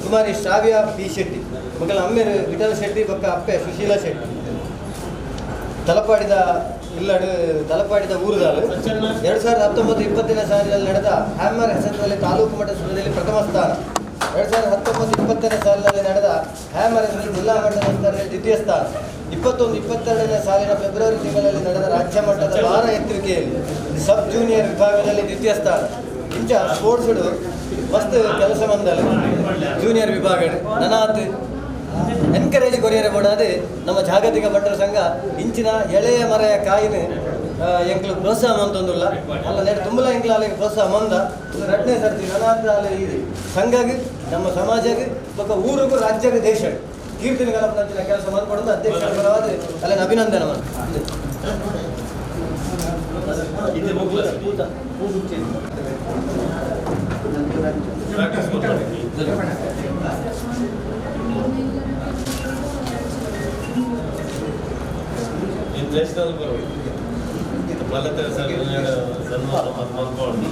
ಕುಮಾರಿ ಶ್ರಾವ್ಯ ಪಿ ಶೆಟ್ಟಿ, ಮಗಳ ಅಮ್ಮೇರು ವಿಠಲ ಶೆಟ್ಟಿ, ಬೊಕ್ಕ ಅಪ್ಪೆ ಸುಶೀಲಾ ಶೆಟ್ಟಿ. ತಲಪಾಡಿದ ಇಲ್ಲಡು ತಲಪಾಡಿದ ಊರುದಾಳು. 2019-20ನೇ ಸಾಲಿನಲ್ಲಿ ನಡೆದ ಹ್ಯಾಮರ್ ಹೆಸರಿನಲ್ಲಿ ತಾಲೂಕು ಮಟ್ಟ ಸ್ಪರ್ಧೆಯಲ್ಲಿ ಪ್ರಥಮ ಸ್ಥಾನ. 2019-20ನೇ ಸಾಲಿನಲ್ಲಿ ನಡೆದ ಹ್ಯಾಮರ್ ಹೆಸರಲ್ಲಿ ಜಿಲ್ಲಾ ಮಟ್ಟದ ಸ್ಪರ್ಧೆಯಲ್ಲಿ ದ್ವಿತೀಯ ಸ್ಥಾನ. 21-22ನೇ ಸಾಲಿನ ಫೆಬ್ರವರಿ ತಿಂಗಳಲ್ಲಿ ನಡೆದ ರಾಜ್ಯ ಮಟ್ಟದ ಭಾರ ಎತ್ತುವಿಕೆಯಲ್ಲಿ ಸಬ್ ಜೂನಿಯರ್ ವಿಭಾಗದಲ್ಲಿ ದ್ವಿತೀಯ ಸ್ಥಾನ. ಇಂಚ ಸ್ಪೋರ್ಟ್ಸ್ ಮಸ್ತ್ ಕೆಲಸ ಬಂದಲ್ಲ ಜೂನಿಯರ್ ವಿಭಾಗ ನನಾತ್ ಎನ್ಕರೇಜ್ ಕೊರಿಯರೆ ಬೋಡಾದೆ ನಮ್ಮ ಜಾಗತಿಕ ಭಟ್ರ ಸಂಘ ಇಂಚಿನ ಎಳೆಯ ಮರೆಯ ಕಾಯಿನ ಎಂಕ್ಲು ಪ್ರೋತ್ಸಾಹ ಮಂತೊಂದುಲ್ಲ ಅಲ್ಲ ನೇರ ತುಂಬಲ ಎಂಕ್ಲು ಅಲ್ಲಿಗೆ ಪ್ರೋತ್ಸಾಹ ಮಂದ ರಡ್ನೇ ಸರ್ತಿ ನನಾತ್ ಅಲ್ಲಿ ಇದು ಸಂಘಗೆ ನಮ್ಮ ಸಮಾಜಕ್ಕೆ ಬೊಕ್ಕ ಊರಿಗೂ ರಾಜ್ಯಕ್ಕೆ ದೇಶ ಕೀರ್ತನೆ ಕಲ್ಪನಂಚಿನ ಕೆಲಸ ಮಾಡ್ಕೊಡೋದು ಅಧ್ಯಕ್ಷರ ಪರವಾದ ಅಲ್ಲಿನ ಅಭಿನಂದನೆ ಮಂತ. ನೇಷನಲ್ ಬರೋದು ಸನ್ಮಾನ ಮಾಡ್ಕೊಂಡು.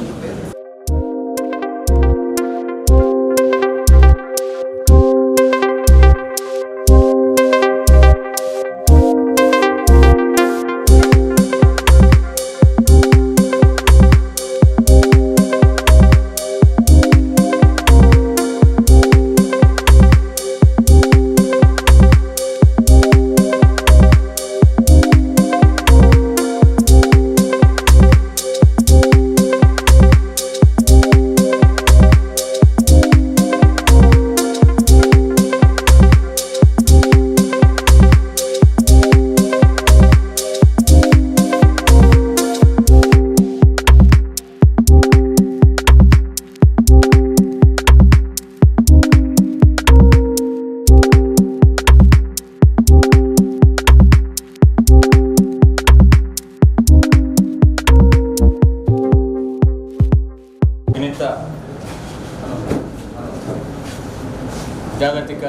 ಜಾಗತಿಕ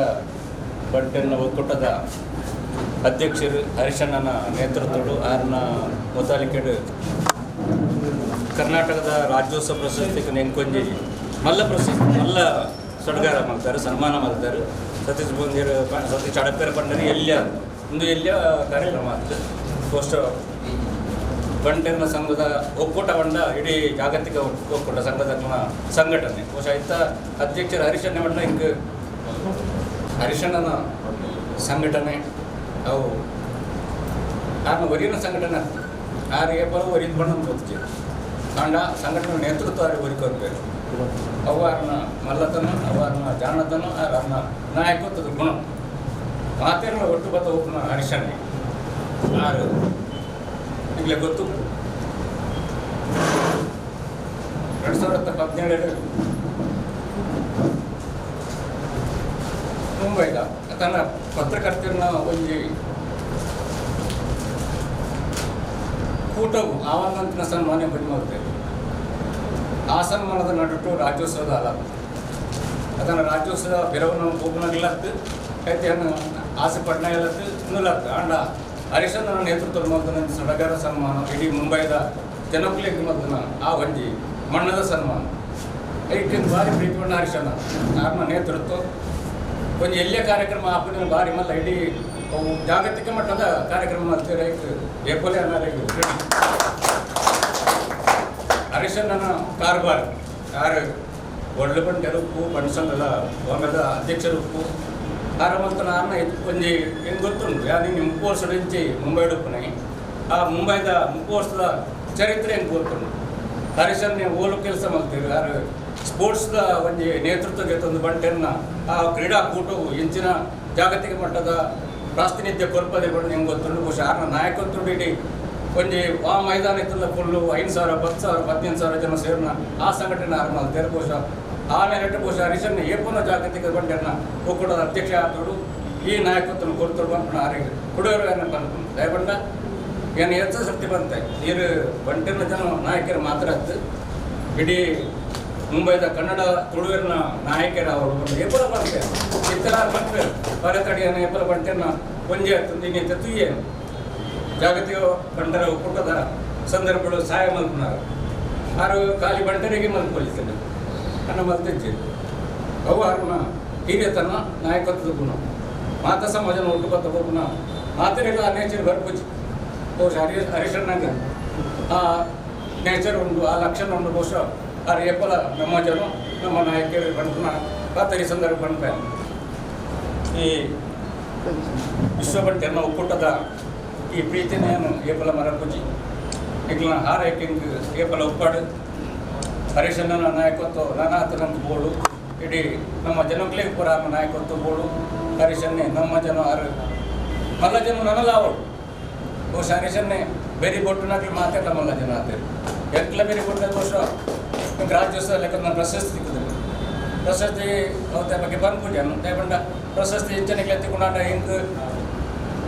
ಬಂಟೆರ್ನ ಒಕ್ಕೂಟದ ಅಧ್ಯಕ್ಷರು ಹರಿಶಣ್ಣನ ನೇತೃತ್ವಡು ಆರ್ನ ಮುತಾಲಿಕೆಡು ಕರ್ನಾಟಕದ ರಾಜ್ಯೋತ್ಸವ ಪ್ರಶಸ್ತಿಗೆ ನೆಂಕೊಂಜಿ ಮಲ್ಲ ಪ್ರಶಸ್ತಿ ಮಲ್ಲ ಸೊಡ್ಗಾರ ಮಾಡ್ತಾರೆ, ಸನ್ಮಾನ ಮಾಡ್ತಾರೆ. ಸತೀಶ್ ಬೊಂದಿರು ಸತೀಶ್ ಅಡಪೇರ ಪಂಡರು ಎಲ್ಲ ಒಂದು ಎಲ್ಲ ಕಾರ್ಯಕ್ರಮ ಆಗ್ತದೆ. ಪೋಸ್ಟ್ ಬಂಟೆರ್ನ ಸಂಘದ ಒಕ್ಕೂಟ ಬಂಡ ಇಡೀ ಜಾಗತಿಕ ಒಕ್ಕೂಟ ಸಂಘದ ಸಂಘಟನೆ ಬಹುಶಃ ಇತ್ತ ಅಧ್ಯಕ್ಷರು ಹರಿಶಣ್ಣ ಬಂಡ ಹಿಂಗೆ ಹರಿಶಣ್ಣನ ಸಂಘಟನೆ ಅವು ಆರ್ನ ಒರಿಯನ ಸಂಘಟನೆ ಆರು ಏಪರು ಒರಿದ ಬಣ್ಣ ಗೊತ್ತಿದೆ ಕಾಂಡ ಸಂಘಟನೆ ನೇತೃತ್ವ ಆರು ಒರಿಕೊರ್ಬೇಕು. ಅವಾರನ ಮಲ್ಲತನ, ಅವಾರನ ಜಾಣತನ, ಆರನ್ನ ನಾಯಕತ್ವದ ಗುಣ ಮಾತೆಲ್ಲ ಒಟ್ಟು ಬತ್ತ ಹೋಗ್ನ ಹರಿಶಣ್ಣೆ ಆರು ಈಗಲೇ ಗೊತ್ತು. 2017 ಮುಂಬೈದ ತನ್ನ ಪತ್ರಕರ್ತರನ್ನ ಒಂದು ಕೂಟವು ಆವನ್ನಂತಿನ ಸನ್ಮಾನ ಬಂದು ಮಾಡ್ತೇವೆ. ಆ ಸನ್ಮಾನದ ನಡುಟು ರಾಜ್ಯೋತ್ಸವದ ಅಲ್ಲ, ಅದನ್ನು ರಾಜ್ಯೋತ್ಸವ ಬೆರವನ್ನು ಹೋಗ್ನಾಗಿಲ್ಲತ್ತು ಐತೆ ಆಸೆ ಪಡ್ನ ಇಲ್ಲತ್ತು ಇನ್ನುಲತ್ತು. ಅಂಡ ಹರಿಶಣ್ಣನ ನೇತೃತ್ವದ ಮೊದಲ ಸಡಗರ ಸನ್ಮಾನ ಇಡೀ ಮುಂಬೈದ ಜನಕ್ಕಲಿಗೆ ಮೊದಲ ಆ ಒಂಜಿ ಮಣ್ಣದ ಸನ್ಮಾನ ಐಟಿನ ಭಾರಿ ಪ್ರೀತಿ ಬಣ್ಣ ಹರಿಶಣ್ಣ ಆರ್ನ ನೇತೃತ್ವ ಒಂಜಿ ಎಲ್ಲೇ ಕಾರ್ಯಕ್ರಮ ಆಪುನ ಭಾರಿ ಮಲ್ಲ ಇಡೀ ಜಾಗತಿಕ ಮಟ್ಟದ ಕಾರ್ಯಕ್ರಮ ಮಾಡ್ತೀರ ಏಪೋಲೆ ಅನ್ನಾರಿಗೆ ಹರಿಶಣ್ಣನ ಕಾರ್ಬಾರ್ ಯಾರು ಒಳ್ಳೆ ಬಂಡೆರು ಉಪ್ಪು ಬಣ್ಸಂಗದ ಬಾಂಬೆದ ಅಧ್ಯಕ್ಷರು ಉಪ್ಪು ಆರ ಮತ್ತು ನಾನು ಒಂಜಿ ಏನು ಗೊತ್ತುಂಟು ಯಾರು ನೀನು 30 ವರ್ಷದ ಇಂಚಿ ಮುಂಬೈ ಉಪ್ಪುನೆ ಆ ಮುಂಬೈದ 30 ವರ್ಷದ ಚರಿತ್ರೆ ಹೆಂಗೆ ಗೊತ್ತುಂಟು. ಹರಿಶಣ್ಣೆ ಓಲು ಕೆಲಸ ಮಾಡ್ತೀವಿ ಯಾರು ಸ್ಪೋರ್ಟ್ಸ್ದ ಒಂಜಿ ನೇತೃತ್ವಕ್ಕೆ ತಂದು ಬಂಟೆನ್ನ ಆ ಕ್ರೀಡಾಕೂಟವು ಇಂಚಿನ ಜಾಗತಿಕ ಮಟ್ಟದ ಪ್ರಾತಿನಿಧ್ಯ ಕೊರ್ಪದೆ ಬಂದು ಹೆಂಗೆ ಗೊತ್ತುಂಟು. ಬಹುಶಃ ಆರ್ನ ನಾಯಕತ್ವ ಇಡೀ ಒಂಜಿ ಆ ಮೈದಾನ ಇತ್ತಲ್ಲ ಫುಲ್ಲು 5,000 10,000 15,000 ಜನ ಸೇರಿನ ಆ ಸಂಘಟನೆ ಆರಂಭ ಮಾಡ್ತಾರೆ. ಬಹುಶಃ ಆ ನೆಲೆಟ್ಟು ಬಹುಶಃ ಹರಿಶಣ್ಣ ಏಪುನ ಜಾಗತಿಕ ಬಂಟೆರ್ನ ಒಕ್ಕೂಟದ ಅಧ್ಯಕ್ಷ ಆದವರು ಈ ನಾಯಕತ್ವನ ಕೊಡ್ತರು ಬಂದ್ಕೊಂಡು ಆರಿಗೆ ಕೊಡೋರು ಏನಪ್ಪ ಅನ್ಕೊಂಡು ದಯಬಂಡ ಏನು ಹೆಚ್ಚು ಶಕ್ತಿ ಬಂತೆ ನೀರು ಬಂಟೆರ್ನ ಜನ ನಾಯಕರು ಮಾತ್ರ ಅತ್ತು ಇಡೀ ಮುಂಬೈದ ಕನ್ನಡ ತುಳುವಿನ ನಾಯಕರ ಅವರು ಬಂದು ಏಪುರ ಬಂತೆ ಇತರ ಬಂಟೆ ಭಾರತಡಿಯನ್ನ ಏಪುರ ಬಂಟೆರ್ನ ಒಂಜೆ ಆಯ್ತು ಇನ್ನಿಂತ ತುಯ್ಯೆ ಜಾಗತಿಕ ಬಂಟರ ಒಕ್ಕೂಟದ ಸಂದರ್ಭಗಳು ಸಹಾಯ ಮಲ್ಪುನಾರು ಆರು ಖಾಲಿ ಬಂಟರಿಗೆ ಮಲ್ಪೊಲಿತೇನೆ ಅನ್ನ ಮಲ್ತಿದ್ದೆ ಅವು ಆರ್ನ ಹಿರಿಯತನ ನಾಯಕತ್ವದ ಗುಣ ಮಾತಾ ಸಮಾಜನ ಒಟ್ಟು ಬತ್ತ ಗುಣ ಮಾತರೆಲ್ಲ ಆ ನೇಚರ್ ಬರ್ಪುಜಿ ಬಹುಶಃ ಹರಿಶಣ್ಣಂಗೆ ಆ ನೇಚರ್ ಉಂಟು, ಆ ಲಕ್ಷಣ ಉಂಟು. ಬಹುಶಃ ಆರು ಏಪಲ ನಮ್ಮ ಜನ ನಮ್ಮ ನಾಯಕರು ಬಂಟನ ಪಾತರಿ ಸಂದರ್ಭ ಬಂಟ ಈ ವಿಶ್ವ ಬಂಟೆರ್ನ ಒಕ್ಕೂಟದ ಈ ಪ್ರೀತಿನೇನು ಏಪಲ ಮರಪುಜಿ ಈಗಲ ಹಾರೈಕೆಂಗ್ ಏಪಲ ಒಪ್ಪಾಡು ಹರಿಶಣ್ಣನ ನಾಯಕತ್ವ ನಾನಾತನಂತ ಬೋಳು ಇಡೀ ನಮ್ಮ ಜನಗಳಿಗೆ ಪೂರ ನಾಯಕತ್ವ ಬೋಳು ಹರಿಶಣ್ಣೆ ನಮ್ಮ ಜನ ಆರು ಮಲ್ಲ ಜನ ನನಲಾವಳು ಬಹುಶಃ ಹರಿಶಣ್ಣೆ ಬೇರೆ ಬೊಟ್ಟುನಾಗ್ಲಿ ಮಾತಾಡ ಮಲ್ಲ ಜನ ಆತೇರಿ ಎಕ್ಲ ಬೇರೆ ಕೊಟ್ಟ ಬಹುಶಃ ನಿಮ್ಗೆ ರಾಜ್ಯೋತ್ಸವ ಲೆಕ್ಕ ನಾನು ಪ್ರಶಸ್ತಿ ಸಿಕ್ಕಿದ್ರು ಪ್ರಶಸ್ತಿ ಅವತ್ತ ಬಗ್ಗೆ ಬಂದ್ಪೂಜೆ ದಯಬಂಡ ಪ್ರಶಸ್ತಿ ಇಂಚನಿಗೆ ಎತ್ತಿಕೊಂಡಾಟ ಹಿಂಗೆ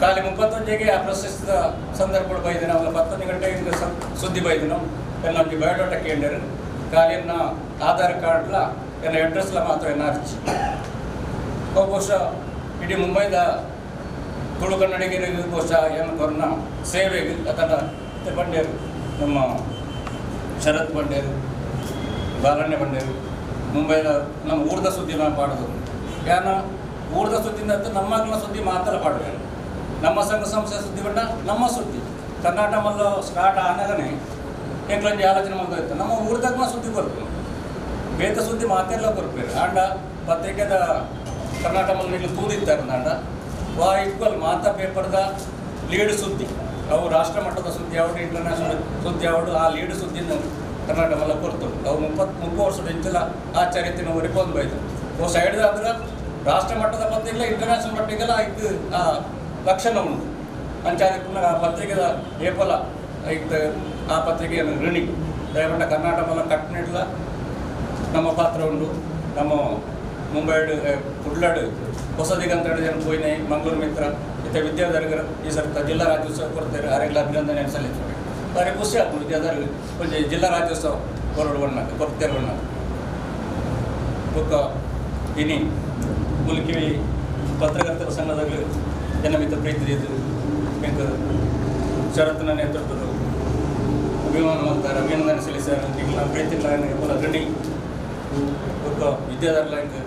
ಖಾಲಿ 31 ಆ ಪ್ರಶಸ್ತಿದ ಸಂದರ್ಭಗಳು ಬೈದಿನ ಅವಲ್ಲ 11 ಗಂಟೆಗೆ ಹಿಂಗೆ ಸುದ್ದಿ ಬೈದಿನ ಎಲ್ಲ ನಮಗೆ ಬಯೋಡಾಟಾ ಕೇಂದ್ರ ಖಾಲಿಯನ್ನ ಆಧಾರ್ ಕಾರ್ಡ್ಲ ಎಲ್ಲ ಅಡ್ರೆಸ್ಲ ಮಾತ್ರ ಎನ್ನ ಅರ್ಜಿ ಬಹುಶಃ ಇಡೀ ಮುಂಬೈದ ತುಳು ಕನ್ನಡಿಗರಿಗೆ ಬಹುಶಃ ಏನು ಕೊರೋನಾ ಸೇವೆಗೆ ಅಥವಾ ಬಂಡೇರು ನಮ್ಮ ಶರತ್ ಬಂಡೇರು ಬಾಲಣ್ಯ ಬಂಡೇರು ಮುಂಬೈದ ನಮ್ಮ ಊರ್ದ ಸುದ್ದಿ ನಾವು ಪಾಡೋದು ಯಾನ ಊರ್ದ ಸುದ್ದಿಯಿಂದ ನಮ್ಮಗಳ ಸುದ್ದಿ ಮಾತ್ರ ಪಾಡಬೇಕು. ನಮ್ಮ ಸಂಘ ಸಂಸ್ಥೆ ಸುದ್ದಿ ಬಂಡ ನಮ್ಮ ಸುದ್ದಿ ಕರ್ನಾಟಕ ಮಲ್ಲ ಸ್ಟಾರ್ಟ್ ಆನಾಗನೇ ಎಂಕ್ಲೊಂಜಿ ಆಲೋಚನೆ ಮಾಡ್ತಾ ನಮ್ಮ ಊರ್ದಾಗ ಸುದ್ದಿ ಕೊರ್ಪು ಬೇತ ಸುದ್ದಿ ಮಾತೆಲ್ಲ ಕೊರ್ಪೇರು ಆಂಡ ಪತ್ರಿಕೆದ ಕರ್ನಾಟಕ ಮಲ್ಲ ತೂದಿತ್ತಾರೆ ನಾಂಡ ವಾ ಈಕ್ವಲ್ ಮಾತಾ ಪೇಪರ್ದ ಲೀಡ್ ಸುದ್ದಿ ಅವು ರಾಷ್ಟ್ರ ಮಟ್ಟದ ಸುದ್ದಿ ಯಾವಡು ಇಂಟರ್ನ್ಯಾಷನಲ್ ಸುದ್ದಿ ಯಾವಡು ಆ ಲೀಡ್ ಸುದ್ದಿನ ಕರ್ನಾಟಕ ಮಲ್ಲ ಕೊಡ್ತು ಅವು 30 ವರ್ಷದ ಇಂಚಲ ಆ ಚರಿತ್ರೆನ ಒರಿಪೊಂದು ಬೈದು ಅವು ಸೈಡ್ ಆದ್ರೆ ರಾಷ್ಟ್ರ ಮಟ್ಟದ ಪತ್ರಿಕೆಲ್ಲ ಇಂಟರ್ನ್ಯಾಷನಲ್ ಮಟ್ಟಿಗೆಲ್ಲ ಇದು ಆ ಲಕ್ಷಣ ಉಂಟು ಅಂಚಾದ ಪುನಃ ಆ ಪತ್ರಿಕೆದ ಏಪಲ ಇತ್ತು ಆ ಪತ್ರಿಕೆಯನ್ನು ಋಣಿ ದಯಮಂಡ ಕರ್ನಾಟಕ ಮಲ್ಲ ಕಟ್ಟನಿಡ್ಲ ನಮ್ಮ ಪಾತ್ರ ಉಂಟು. ನಮ್ಮ ಮುಂಬೈಡ್ ಕುಡ್ಲಾಡು ಹೊಸದಿಗಂತ ಜನ ಪೋಯಿನೆ ಮಂಗಳೂರು ಮಿತ್ರ ಇತ್ತ ವಿದ್ಯಾಧರಗರು ಈ ಸರ್ತ ಜಿಲ್ಲಾ ರಾಜ್ಯೋತ್ಸವ ಕೊಡ್ತಾರೆ ಆರೆಲ್ಲ ಅಭಿನಂದನೆ ಸಲ್ಲಿಸ್ತಾರೆ ಭಾರಿ ಖುಷಿ ಆಗ್ತದೆ ವಿದ್ಯಾಧರ ಒಂಜಿ ಜಿಲ್ಲಾ ರಾಜ್ಯೋತ್ಸವ ಕೊರಡು ಬಣ್ಣ ಕೊಡ್ತೇವೆ ಬಣ್ಣ ಬೊಕ್ಕ ಇನಿ Mulki ಪತ್ರಕರ್ತರ ಸಂಘದಾಗಲೂ ಜನಮಿತ ಪ್ರೀತಿ ಇದು ಎಂಕ್ ಶರತ್ನ ನೇತೃತ್ವದ ಅಭಿಮಾನ ಮಾಡ್ತಾರೆ ಅಭಿನಂದನೆ ಸಲ್ಲಿಸ್ತಾರೆ ನಿಗಳ ಪ್ರೀತಿ ಪೂರ ಗಣಿ ಒಕ್ಕ ವಿದ್ಯಾಧಾರಲ ಎಂಕ್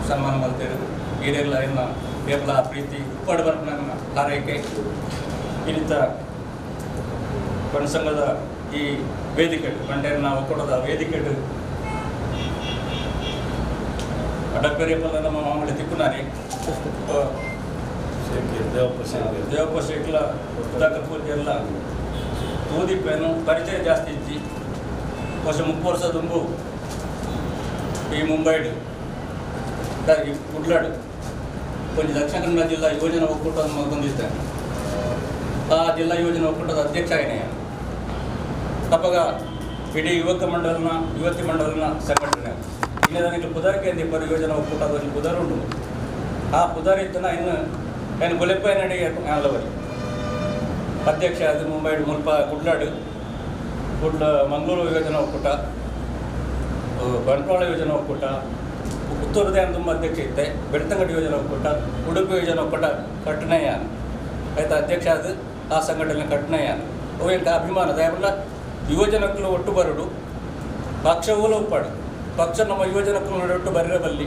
ಸನ್ಮಾನ ಮಾಡ್ತಾರೆ ಈರೆಲ್ಲ ಇನ್ನು ಕೇವಲ ಪ್ರೀತಿ ಉಪ್ಪಾಡು ಬರ್ಪನ ಹಾರೈಕೆ ಇನ್ನಿತ ಸಂಘದ ಈ ವೇದಿಕೆ ಬಂಡೇರಿನ ಒಕ್ಕೂಟದ ವೇದಿಕೆ ಅಡಪೆರಿಯಪ್ಪಲ್ಲ ನಮ್ಮ ಮಾಮೂಲಿ ತಿಕ್ಕುನಾರಿ ದೇವಪ್ಪ ಶೇಖಲ ಸುಧಾಕರ್ ಎಲ್ಲ ತೂದಿಪ್ಪೇನು ಪರಿಚಯ ಜಾಸ್ತಿ ಇಜ್ಜಿ ವರ್ಷ 30 ವರ್ಷ ದುಂಬು ಈ ಮುಂಬೈಡು ಕುಡ್ಲಾಡು ಕೊಂಚ ದಕ್ಷಿಣ ಕನ್ನಡ ಜಿಲ್ಲಾ ಯೋಜನಾ ಒಕ್ಕೂಟ ಬಂದಿದ್ದೇನೆ. ಆ ಜಿಲ್ಲಾ ಯೋಜನಾ ಒಕ್ಕೂಟದ ಅಧ್ಯಕ್ಷ ಏನೇ ಅಪ್ಪಾಗ ಇಡೀ ಯುವಕ ಮಂಡಲನ ಯುವತಿ ಮಂಡಲನ ಸಂಘಟನೆ ಇನ್ನು ನನಗೆ ಪುದಾರಿಕೆ ಪರ ಯೋಜನಾ ಒಕ್ಕೂಟದ ಒಂದು ಪುದಾರು ಉಂಟು. ಆ ಪುದಾರಿ ಇತ್ತನ ಇನ್ನು ಏನು ಗುಲೆಪ್ಪ ನಡಿ ಅಲ್ಲವರಿ ಅಧ್ಯಕ್ಷ ಅದು ಮುಂಬೈ ಮುಲ್ಪ ಕುಡ್ಲಾಡು ಕುಡ್ಲ ಮಂಗಳೂರು ಯೋಜನಾ ಒಕ್ಕೂಟ ಬಂಟ್ವಾಳ ಯೋಜನಾ ಒಕ್ಕೂಟ ಪುತ್ತೂರು ಧ್ಯಾನ ತುಂಬ ಅಧ್ಯಕ್ಷ ಇತ್ತೆ ಬೆಳ್ತಂಗಡಿ ಯೋಜನಾ ಒಕ್ಕೂಟ ಉಡುಪಿ ಯೋಜನಾ ಒಕ್ಕೂಟ ಕಟ್ಟಣಯ್ಯ ಆಯ್ತು ಅಧ್ಯಕ್ಷ ಅದು ಆ ಸಂಘಟನೆ ಕಟ್ಟಣಯ್ಯ ಅವು ಎಂಕ ಅಭಿಮಾನ ದಯವುಳ್ಳ ಯುವಜನಕ್ಕೂ ಒಟ್ಟು ಬರಡು ಪಕ್ಷವೂ ಒಪ್ಪಾಡು ಪಕ್ಷ ನಮ್ಮ ಯುವಜನಕ್ಕೂ ಒಟ್ಟು ಬರಬಲ್ಲಿ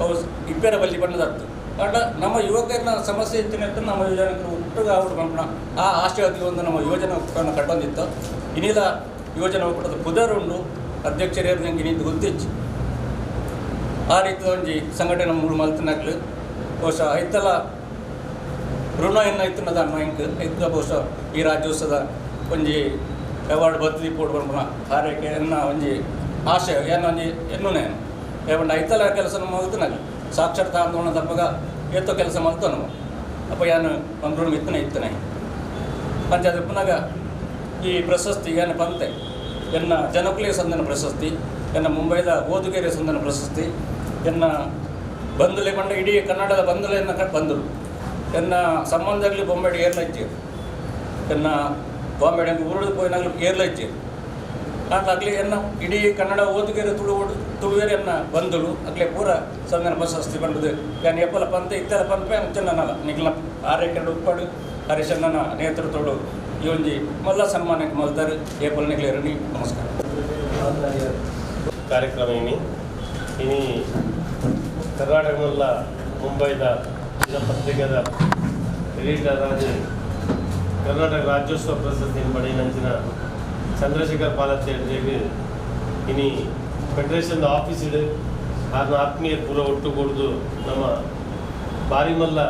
ಅವು ಇಬ್ಬರ ಬಲ್ಲಿ ಬಣ್ಣದತ್ತು ಅಂಡ ನಮ್ಮ ಯುವಕರನ್ನ ಸಮಸ್ಯೆ ಇತ್ತಿನ ನಮ್ಮ ಯುವಜನಕರು ಒಟ್ಟಿಗೆ ಅವ್ರು ಬಂಪಣ ಆ ಆಶಯದಲ್ಲಿ ಒಂದು ನಮ್ಮ ಯೋಜನಾ ಒಕ್ಕೂಟವನ್ನು ಕಟ್ಟೊಂದಿತ್ತು. ಇನ್ನಿಲ್ಲ ಯೋಜನಾ ಒಕ್ಕೂಟದ ಪುದರುಂಡು ಅಧ್ಯಕ್ಷರೇ ನಂಗೆ ಇನ್ನಿದ್ದು ಗೊತ್ತಿಚ್ಚು ಆ ರೀತಿ ಒಂಜಿ ಸಂಘಟನೆ ಮೂರು ಮಲ್ತನಾಗ್ಲು ಬಹುಶಃ ಐತಲ ಋಣ ಎನ್ನ ಇತ್ತನದ ಅನ್ನ ಇಂಕ್ ಐತ ಬಹುಶಃ ಈ ರಾಜ್ಯೋತ್ಸವದ ಒಂಜಿ ಅವಾರ್ಡ್ ಬದ್ಲಿ ಪೋಡು ಬಂಪಣ ಹಾರೈಕೆ ಎನ್ನ ಒಂಜಿ ಆಶಯ ಎನ್ನ ಒಂಜಿ ಎನ್ನುನೇ ಏಪಂಡ ಐತಲ ಕೆಲಸ ಮಲ್ತನಾಗ್ಲು ಸಾಕ್ಷರತಾ ಆಂದೋಲನ ತಪ್ಪಗ ಏತೋ ಕೆಲಸ ಮಲ್ತನು ಅಪ್ಪ ಯಾನು ಮಂಗಳೂರು ಇತ್ತನೆ ಇತ್ತನೆ ಪಂಚಾಯತ್ ಪುನಗ ಈ ಪ್ರಶಸ್ತಿ ಏನು ಪಂತೆ ಎನ್ನ ಜನಕುಲಿಗೆ ಸಂದನ ಪ್ರಶಸ್ತಿ ಎನ್ನ ಮುಂಬೈದ ಓದುಗೆರೆ ಸಂದನ ಪ್ರಶಸ್ತಿ ಎನ್ನ ಬಂಧುಲೆ ಪಂಡ ಇಡೀ ಕನ್ನಡದ ಬಂಧುಲೆಯನ್ನು ಬಂದರು ಎನ್ನ ಸಂಬಂಧಗಳು ಬೊಂಬೆ ಏರ್ಲಜ್ಜಿ ಎನ್ನ ಬಾಂಬೆ ಊರುಡು ಪೋಯಿನಾಗಲೂ ಏರ್ಲಜ್ಜಿ ಆಗಲಿ ಎನ್ನ ಇಡೀ ಕನ್ನಡ ಓದುಗೆರೆ ತುಳು ತುಳುವೇರೆ ಎನ್ನ ಬಂಧುಲು ಆಗಲೇ ಪೂರ ಸಂದನ ಪ್ರಶಸ್ತಿ ಬಂದದ್ದು ಯಾನು ಎಪ್ಪಲ ಪಂತ ಇತ್ತೆಲ್ಲ ಪಂಪೆ ಚೆನ್ನಲ್ಲ ನಿಗ್ಲ ಆರೈಕೆ ಉಪ್ಪಾಡು ಹರಿಶಣ್ಣನ ನೇತೃತ್ವಡು ಈ ಒಂಜಿ ಮಲ್ಲ ಸನ್ಮಾನಕ್ಕೆ ಮಲ್ತಾರೆ ಏಪಲ್ ನಿಗ್ಲೇರಣಿ. ನಮಸ್ಕಾರ. ಕಾರ್ಯಕ್ರಮ ಇನಿ ಇನಿ ಕರ್ನಾಟಕದಲ್ಲ ಮುಂಬೈದ ದಿನಪತ್ರಿಕೆದ ಎಡಿಟರ್ ಆದ ಕರ್ನಾಟಕ ರಾಜ್ಯೋತ್ಸವ ಪ್ರಶಸ್ತಿ ಪಡೆಯಿನಂಚಿನ ಚಂದ್ರಶೇಖರ್ ಪಾಲತ್ತೇರಿಗೆ ಇನಿ ಫೆಡರೇಷನ್ ಆಫೀಸ್ ಇಡು ಆರ್ನ ಆತ್ಮೀಯ ಪೂರ ಒಟ್ಟುಗೂಡ್ದು ನಮ್ಮ ಬಾರಿ ಮಲ್ಲ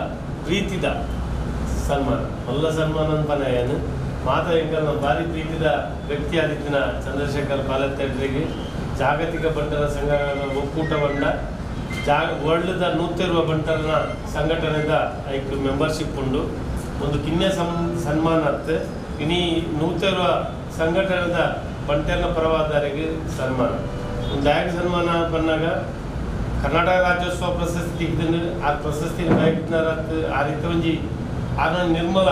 ಪ್ರೀತಿದ ಸನ್ಮಾನ ಮಲ್ಲ ಸನ್ಮಾನ ಅನ್ಪನ ಮಾತಾ ಎಂಕಲ್ನ ಭಾರಿ ಪ್ರೀತಿದ ವ್ಯಕ್ತಿ ಆದಿತ್ತಿನ ಚಂದ್ರಶೇಖರ್ ಪಾಲತ್ತೇರಿಗೆ ಜಾಗತಿಕ ಬಂಟರ ಸಂಘದ ಒಕ್ಕೂಟ ಬಂಡ ವರ್ಲ್ಡ್ದ ನೂತಿರುವ ಬಂಟರನ ಸಂಘಟನೆದ ಐಕ್ ಮೆಂಬರ್ಶಿಪ್ ಉಂಡು ಒಂದು ಕಿನ್ಯ ಸನ್ಮಾನ ಅತ್ತೆ ಇನಿ ನೂತಿರುವ ಸಂಘಟನೆದ ಬಂಟರನ ಪರವಾದರಿಗೆ ಸನ್ಮಾನ ಒಂದು ದಾಯಕ ಸನ್ಮಾನ ಬಂದಾಗ ಕರ್ನಾಟಕ ರಾಜ್ಯೋತ್ಸವ ಪ್ರಶಸ್ತಿ ತಿಕ್ಕಿದ್ದು ಆ ಪ್ರಶಸ್ತಿ ಬಯಕ್ತಿನಾರತ್ತು ಆ ರೀತಿ ಒಂಜಿ ಆನ ನಿರ್ಮಲ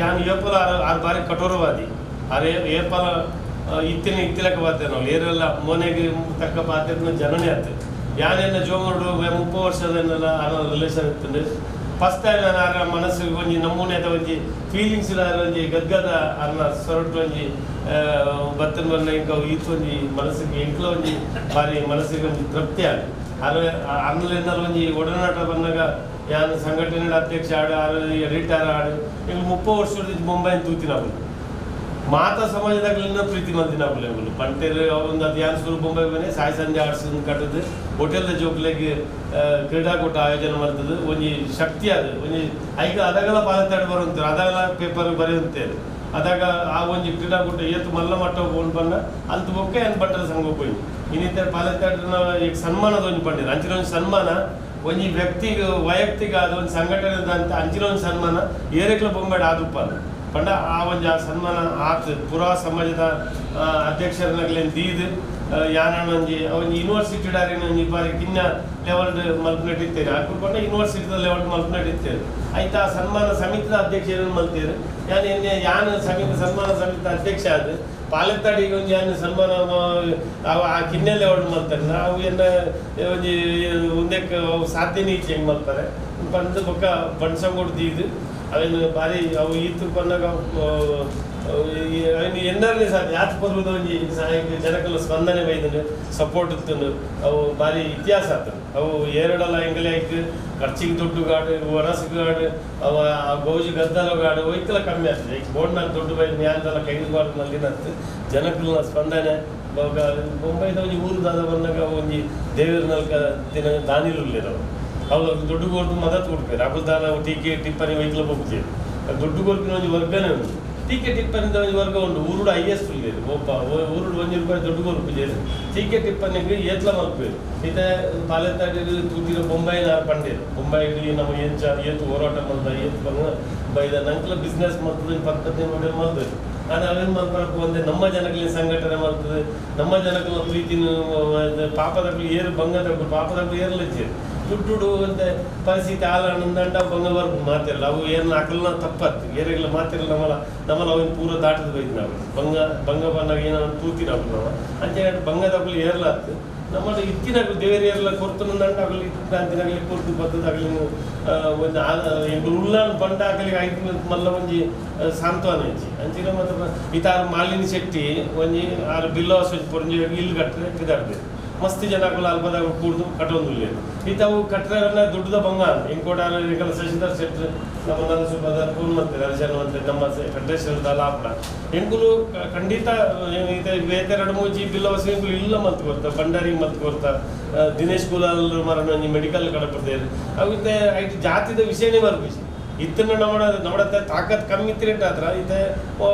ಯಾನು ಏಪಲ ಆರು ಬಾರಿ ಕಠೋರವಾದಿ ಆರೆ ಏಪಲ ಇತ್ತಿನ ಇತ್ತಿಲಕ ಬಾತೆ ನಾವು ಏರೆಲ್ಲ ಮನೆಗೆ ತಕ್ಕ ಬಾಧ್ಯತೆ ಜನನೇ ಆತು ಯಾನೆಲ್ಲ ಜೋಮೋಡು 30 ವರ್ಷದನ್ನೆಲ್ಲ ಆನ ರಿಲೇಷನ್ ಇತ್ತು. ಫಸ್ಟ್ ಟೈಮ್ ನಾನು ಆರ ಮನಸ್ಸಿಗೆ ಒಂಜಿ ನಮೂನೆ ಒಂಜಿ ಫೀಲಿಂಗ್ಸ್ ಒಂಜಿ ಗದ್ಗದ ಅನ್ನ ಸೊರಟು ಒಂಜಿ ಬತ್ತನ ಬನ್ನ ಇಂಕ ಈತ ಒಂಜಿ ಮನಸ್ಸಿಗೆ ಎಂಕ್ಲ ಒಂಜಿ ಭಾರಿ ಮನಸ್ಸಿಗೆ ಒಂಜಿ ತೃಪ್ತಿ ಆಗ ಆದ್ರೆ ಅನ್ಲೆನ್ನಲ್ಲಿ ಒಂಜಿ ಒಡನಾಟ ಬಂದಾಗ ಯಾನು ಸಂಘಟನೆ ಅಧ್ಯಕ್ಷ ಆಡು ಆರು ಎಡಿಟರ್ ಆಡು ಈಗ 30 ವರ್ಷದ ಮುಂಬೈ ತೂತಿನ ಮಾತಾ ಸಮಾಜದಾಗಲಿನ ಪ್ರೀತಿ ಮಂದಿನ ಬಂಟೇರು ಒಂದು ಅದು ಯಾರು ಶುರು ಬೊಂಬೈ ಬನ್ನಿ ಸಾಯಿ ಸಂಜೆ ಆಡ್ಸೋದು ಕಟ್ಟದು ಹೋಟೆಲ್ದ ಜೋಕ್ಲೆಗ್ ಕ್ರೀಡಾಕೂಟ ಆಯೋಜನೆ ಮಾಡ್ತದೆ ಒಂಜಿ ಶಕ್ತಿ ಅದು ಒಂಜಿ ಐಕ ಅದಾಗಲ ಪಾಲತ್ತಾಡಿ ಬರುವಂತಾರೆ ಅದಾಗಲ ಪೇಪರ್ ಬರೆಯುವಂತೇರು ಅದಾಗ ಆ ಒಂಜಿ ಕ್ರೀಡಾಕೂಟ ಏತು ಮಲ್ಲ ಮಟ್ಟ ಹೋಗಿ ಬಂದ ಅಂತ ಬೊಕ್ಕೆ ಏನು ಬಂಟರ ಸಂಘ ಹೋಗಿ ಇನ್ನಿತರ ಪಾಲತ್ತಾಡಿನ ಈಗ ಸನ್ಮಾನದ ಒಂಜಿ ಪಂಡಿರ ಅಂಚಿನ ಒಂದು ಸನ್ಮಾನ ಒಂಜಿ ವ್ಯಕ್ತಿಗೆ ವೈಯಕ್ತಿಕ ಅದು ಒಂದು ಸಂಘಟನೆ ಅಂತ ಅಂಚಿನ ಒಂದು ಸನ್ಮಾನ ಏರೆಕ್ಲ ಬೊಂಬೆ ಆದುಪ್ಪ ಅದು ಪಂಡ ಆ ಒಂಜಿ ಆ ಸನ್ಮಾನ ಆತು ಪೂರಾ ಸಮಾಜದ ಅಧ್ಯಕ್ಷರನ್ನಾಗಲೇನು ದೀದು ಯಾನೊಂಜಿ ಒಂಜಿ ಯೂನಿವರ್ಸಿಟಿ ಡಾರಿನ ಒಂಜಿ ಬಾರಿ ಕಿನ್ನ ಲೆವೆಲ್ ಮಲ್ಪನೆಟ್ ಇತ್ತೇರು ಅಕುಲು ಯೂನಿವರ್ಸಿಟಿದ ಲೆವೆಲ್ ಮಲ್ಪನೆಟ್ ಇತ್ತೇರು ಆಯ್ತಾ ಸನ್ಮಾನ ಸಮಿತಿದ ಅಧ್ಯಕ್ಷರನ್ನು ಮಲ್ತೇರು ಯಾನ್ ಎನ್ನೆ ಯಾನ್ ಸಮಿತಿ ಸನ್ಮಾನ ಸಮಿತಿದ ಅಧ್ಯಕ್ಷ ಆದ್ ಪಾಲೆತ್ತಾಡಿಗೆ ಒಂಜಿ ಯಾನ್ ಸನ್ಮಾನ ಆ ಕಿನ್ನೆ ಲೆವೆಲ್ ಮಲ್ತಾರೆ ಅವು ಎನ್ನ ಒಂಜಿ ಉಂದಕ್ಕೆ ಅವು ಸಾಧ್ಯನೇ ಇಜ್ಜಿ ಹೆಂಗೆ ಮಲ್ತಾರೆ ಪಂದ್ ಬೊಕ್ಕ ಬಣ್ಸಂಗೋಡು ದೀದು ಅವೇನು ಬಾರಿ ಅವು ಈತು ಪನ್ನಾಗ ಅವನು ಎನ್ನರನೇ ಸಾಧ್ಯ ಯಾತ್ ಪರ್ವದ ಒಂಜಿ ಜನಕಲ ಸ್ಪಂದನೆ ಬೈದನು ಸಪೋರ್ಟ್ ಇತ್ತನು ಅವು ಭಾರಿ ಇತಿಹಾಸ ಆತನು ಅವು ಏರಡಲ್ಲ ಎಂಗಲೇ ಆಯ್ತು ಖರ್ಚಿಗೆ ದುಡ್ಡು ಗಾಡು ವನಸ್ಸು ಗಾಡು ಅವ ಆ ಗೌಜಿ ಗದ್ದಲ ಗಾಡು ಒಯ್ಕಲ ಕಮ್ಮಿ ಆಗ್ತದೆ ಈಗ ಬೋರ್ಡ್ನಾಗ ದುಡ್ಡು ಬೈದು ನ್ಯಾಯದಲ್ಲ ಕೈದು ಮಲ್ಲಿನತ್ತು ಜನಕಲ ಸ್ಪಂದನೆ ಬೊಂಬೈದ ಒಂಜಿ ಊರುದಾದ ಬಂದಾಗ ಒಂಜಿ ದೇವರ ನಲ್ಕ ದಿನ ದಾನಿಲು ಅವು ದುಡ್ಡು ಕೊಡ್ದು ಮದತ್ ಕೊಡ್ತಾರೆ ಅಕುಲ್ ಟೀಕೆ ಟಿಪ್ಪಣಿ ಒಯ್ಕಲ ಹೋಗ್ತೀವಿ ದುಡ್ಡು ಕೊಡ್ಪಿನ ಒಂಜಿ ವರ್ಗನೇ ಉಂಟು ಟೀಕೆ ಟಿಪ್ಪಣಿದ ಒಂಜಿ ವರ್ಗ ಉಂಟು ಊರುಡು ಹೈಯೆಸ್ಟ್ ಉಲ್ಲೇರು ಒಬ್ಬ ಊರುಡು ಒಂಜಿ ರೂಪಾಯಿ ದುಡ್ಡು ಕೊರ್ಪುಜೇರು ಟೀಕೆ ಟಿಪ್ಪಣಿಗೆ ಏತ್ಲ ಮಲ್ಪೇರು ಇತ್ತೆ ಪಾಲೆತ್ತಾಡಿ ತೂತಿನ ಬೊಂಬೈನ ಪಂಡೇರು ಬೊಂಬೈಗೆ ನಮ್ಮ ಎಂಚ ಏತು ಹೋರಾಟ ಮಲ್ದ ಏತು ಬಂಗ ಬೈದ ನಂಕಲ ಬಿಸ್ನೆಸ್ ಮಲ್ತದೆ 10-15 ಮೋಡೆಲ್ ಮಲ್ತದೆ ಅದು ಅವೇನು ಮಲ್ಪರಕ್ಕೆ ಒಂದೇ ನಮ್ಮ ಜನಗಳಿಗೆ ಸಂಘಟನೆ ಮಾಡ್ತದೆ ನಮ್ಮ ಜನಗಳ ಪ್ರೀತಿನ ಪಾಪದಗಳು ಏರು ಬಂಗದಗಳು ಪಾಪದಗಳು ಏರ್ಲಜ್ಜೇರು ದುಡ್ಡು ಅಂತ ಪರಿಸ್ಥಿತಿ ಆಲಂದಂಡ ಬಂಗವರ್ಗು ಮಾತಿರಲ್ಲ ಅವು ಏನು ಅಕಲ್ನ ತಪ್ಪತ್ತು ಏರೆಲ್ಲ ಮಾತಿರಲ್ಲ ನಮ್ಮಲ್ಲ ನಮ್ಮಲ್ಲ ಅವೇನು ಪೂರ ದಾಟದ ಬೈದು ನಾವು ಬಂಗ ಬಂಗ ಬಂದಾಗ ಏನೋ ತೂತಿನ ನಾವು ಅಂಚೆ ಬಂಗದಗಳು ಏರ್ಲಾತ್ತು ನಮ್ಮಲ್ಲಿ ಇತ್ತಿನಾಗಲು ದೇವೇರಿ ಏರ್ಲ ಕೊರ್ತನಂದಂಡ ಆಗಲಿ ಅಂತಿನಾಗಲಿ ಕೊರ್ತು ಬದ್ದದಾಗಲಿ ಒಂದು ಎಂಕುಲು ಉಳ್ಳಾನ್ ಬಂಡ ಆಗಲಿ ಐದು ಮಲ್ಲ ಒಂಜಿ ಸಾಂತ್ವನ ಇಜ್ಜಿ ಅಂಚಿನ ಮತ್ತು ಈತ ಆರು ಮಾಲಿನಿ ಶೆಟ್ಟಿ ಒಂಜಿ ಆರು ಬಿಲ್ಲವಾಸ್ ಒಂಜಿ ಪೊರಂಜಿ ಇಲ್ಲು ಕಟ್ಟರೆ ಪಿದಾಡ್ಬೇಕು ಮಸ್ತ್ ಜನಗಳು ಅಲ್ಪದಾಗ ಕೂಡ್ದು ಕಟ್ಟೊಂದುಲ್ಲೇರು ಈತ ಅವು ಕಟ್ಟರೆ ದುಡ್ಡುದ ಬಂಗ ಎಂಕೋಟ ಶಶಿಧರ್ ಶೆಟ್ಟಿ ನಮ್ಮ ನರಸುಬದ ಫೋನ್ ಮಾಡ್ತಾರೆ ಅರ್ಜನ್ ಅಂತ ನಮ್ಮ ಫೆಡರೇಷನ್ ಆಪಡ ಎಂಕುಲು ಖಂಡಿತ ಈತ ಬೇತೆ ಎರಡು ಮೂಜಿ ಬಿಲ್ಲವಸ ಎಂಕುಲು ಇಲ್ಲ ಮಲ್ತು ಕೊರ್ತ ಭಂಡಾರಿ ಮಲ್ತು ಕೊರ್ತ ದಿನೇಶ್ ಕುಲಾಲ್ ಮರಣ ಒಂಜಿ ಮೆಡಿಕಲ್ ಕಡಪಡ್ತೇವೆ ಅವು ಇತ್ತೆ ಐಟ್ ಜಾತಿದ ವಿಷಯನೇ ಬರ್ಬಿಸಿ ಇತ್ತನ್ನು ನಮ್ಮಡ ನಮ್ಮಡ ತಾಕತ್ ಕಮ್ಮಿ ಇತ್ತಿರೇಟ್ ಹತ್ರ ಇತ್ತೆ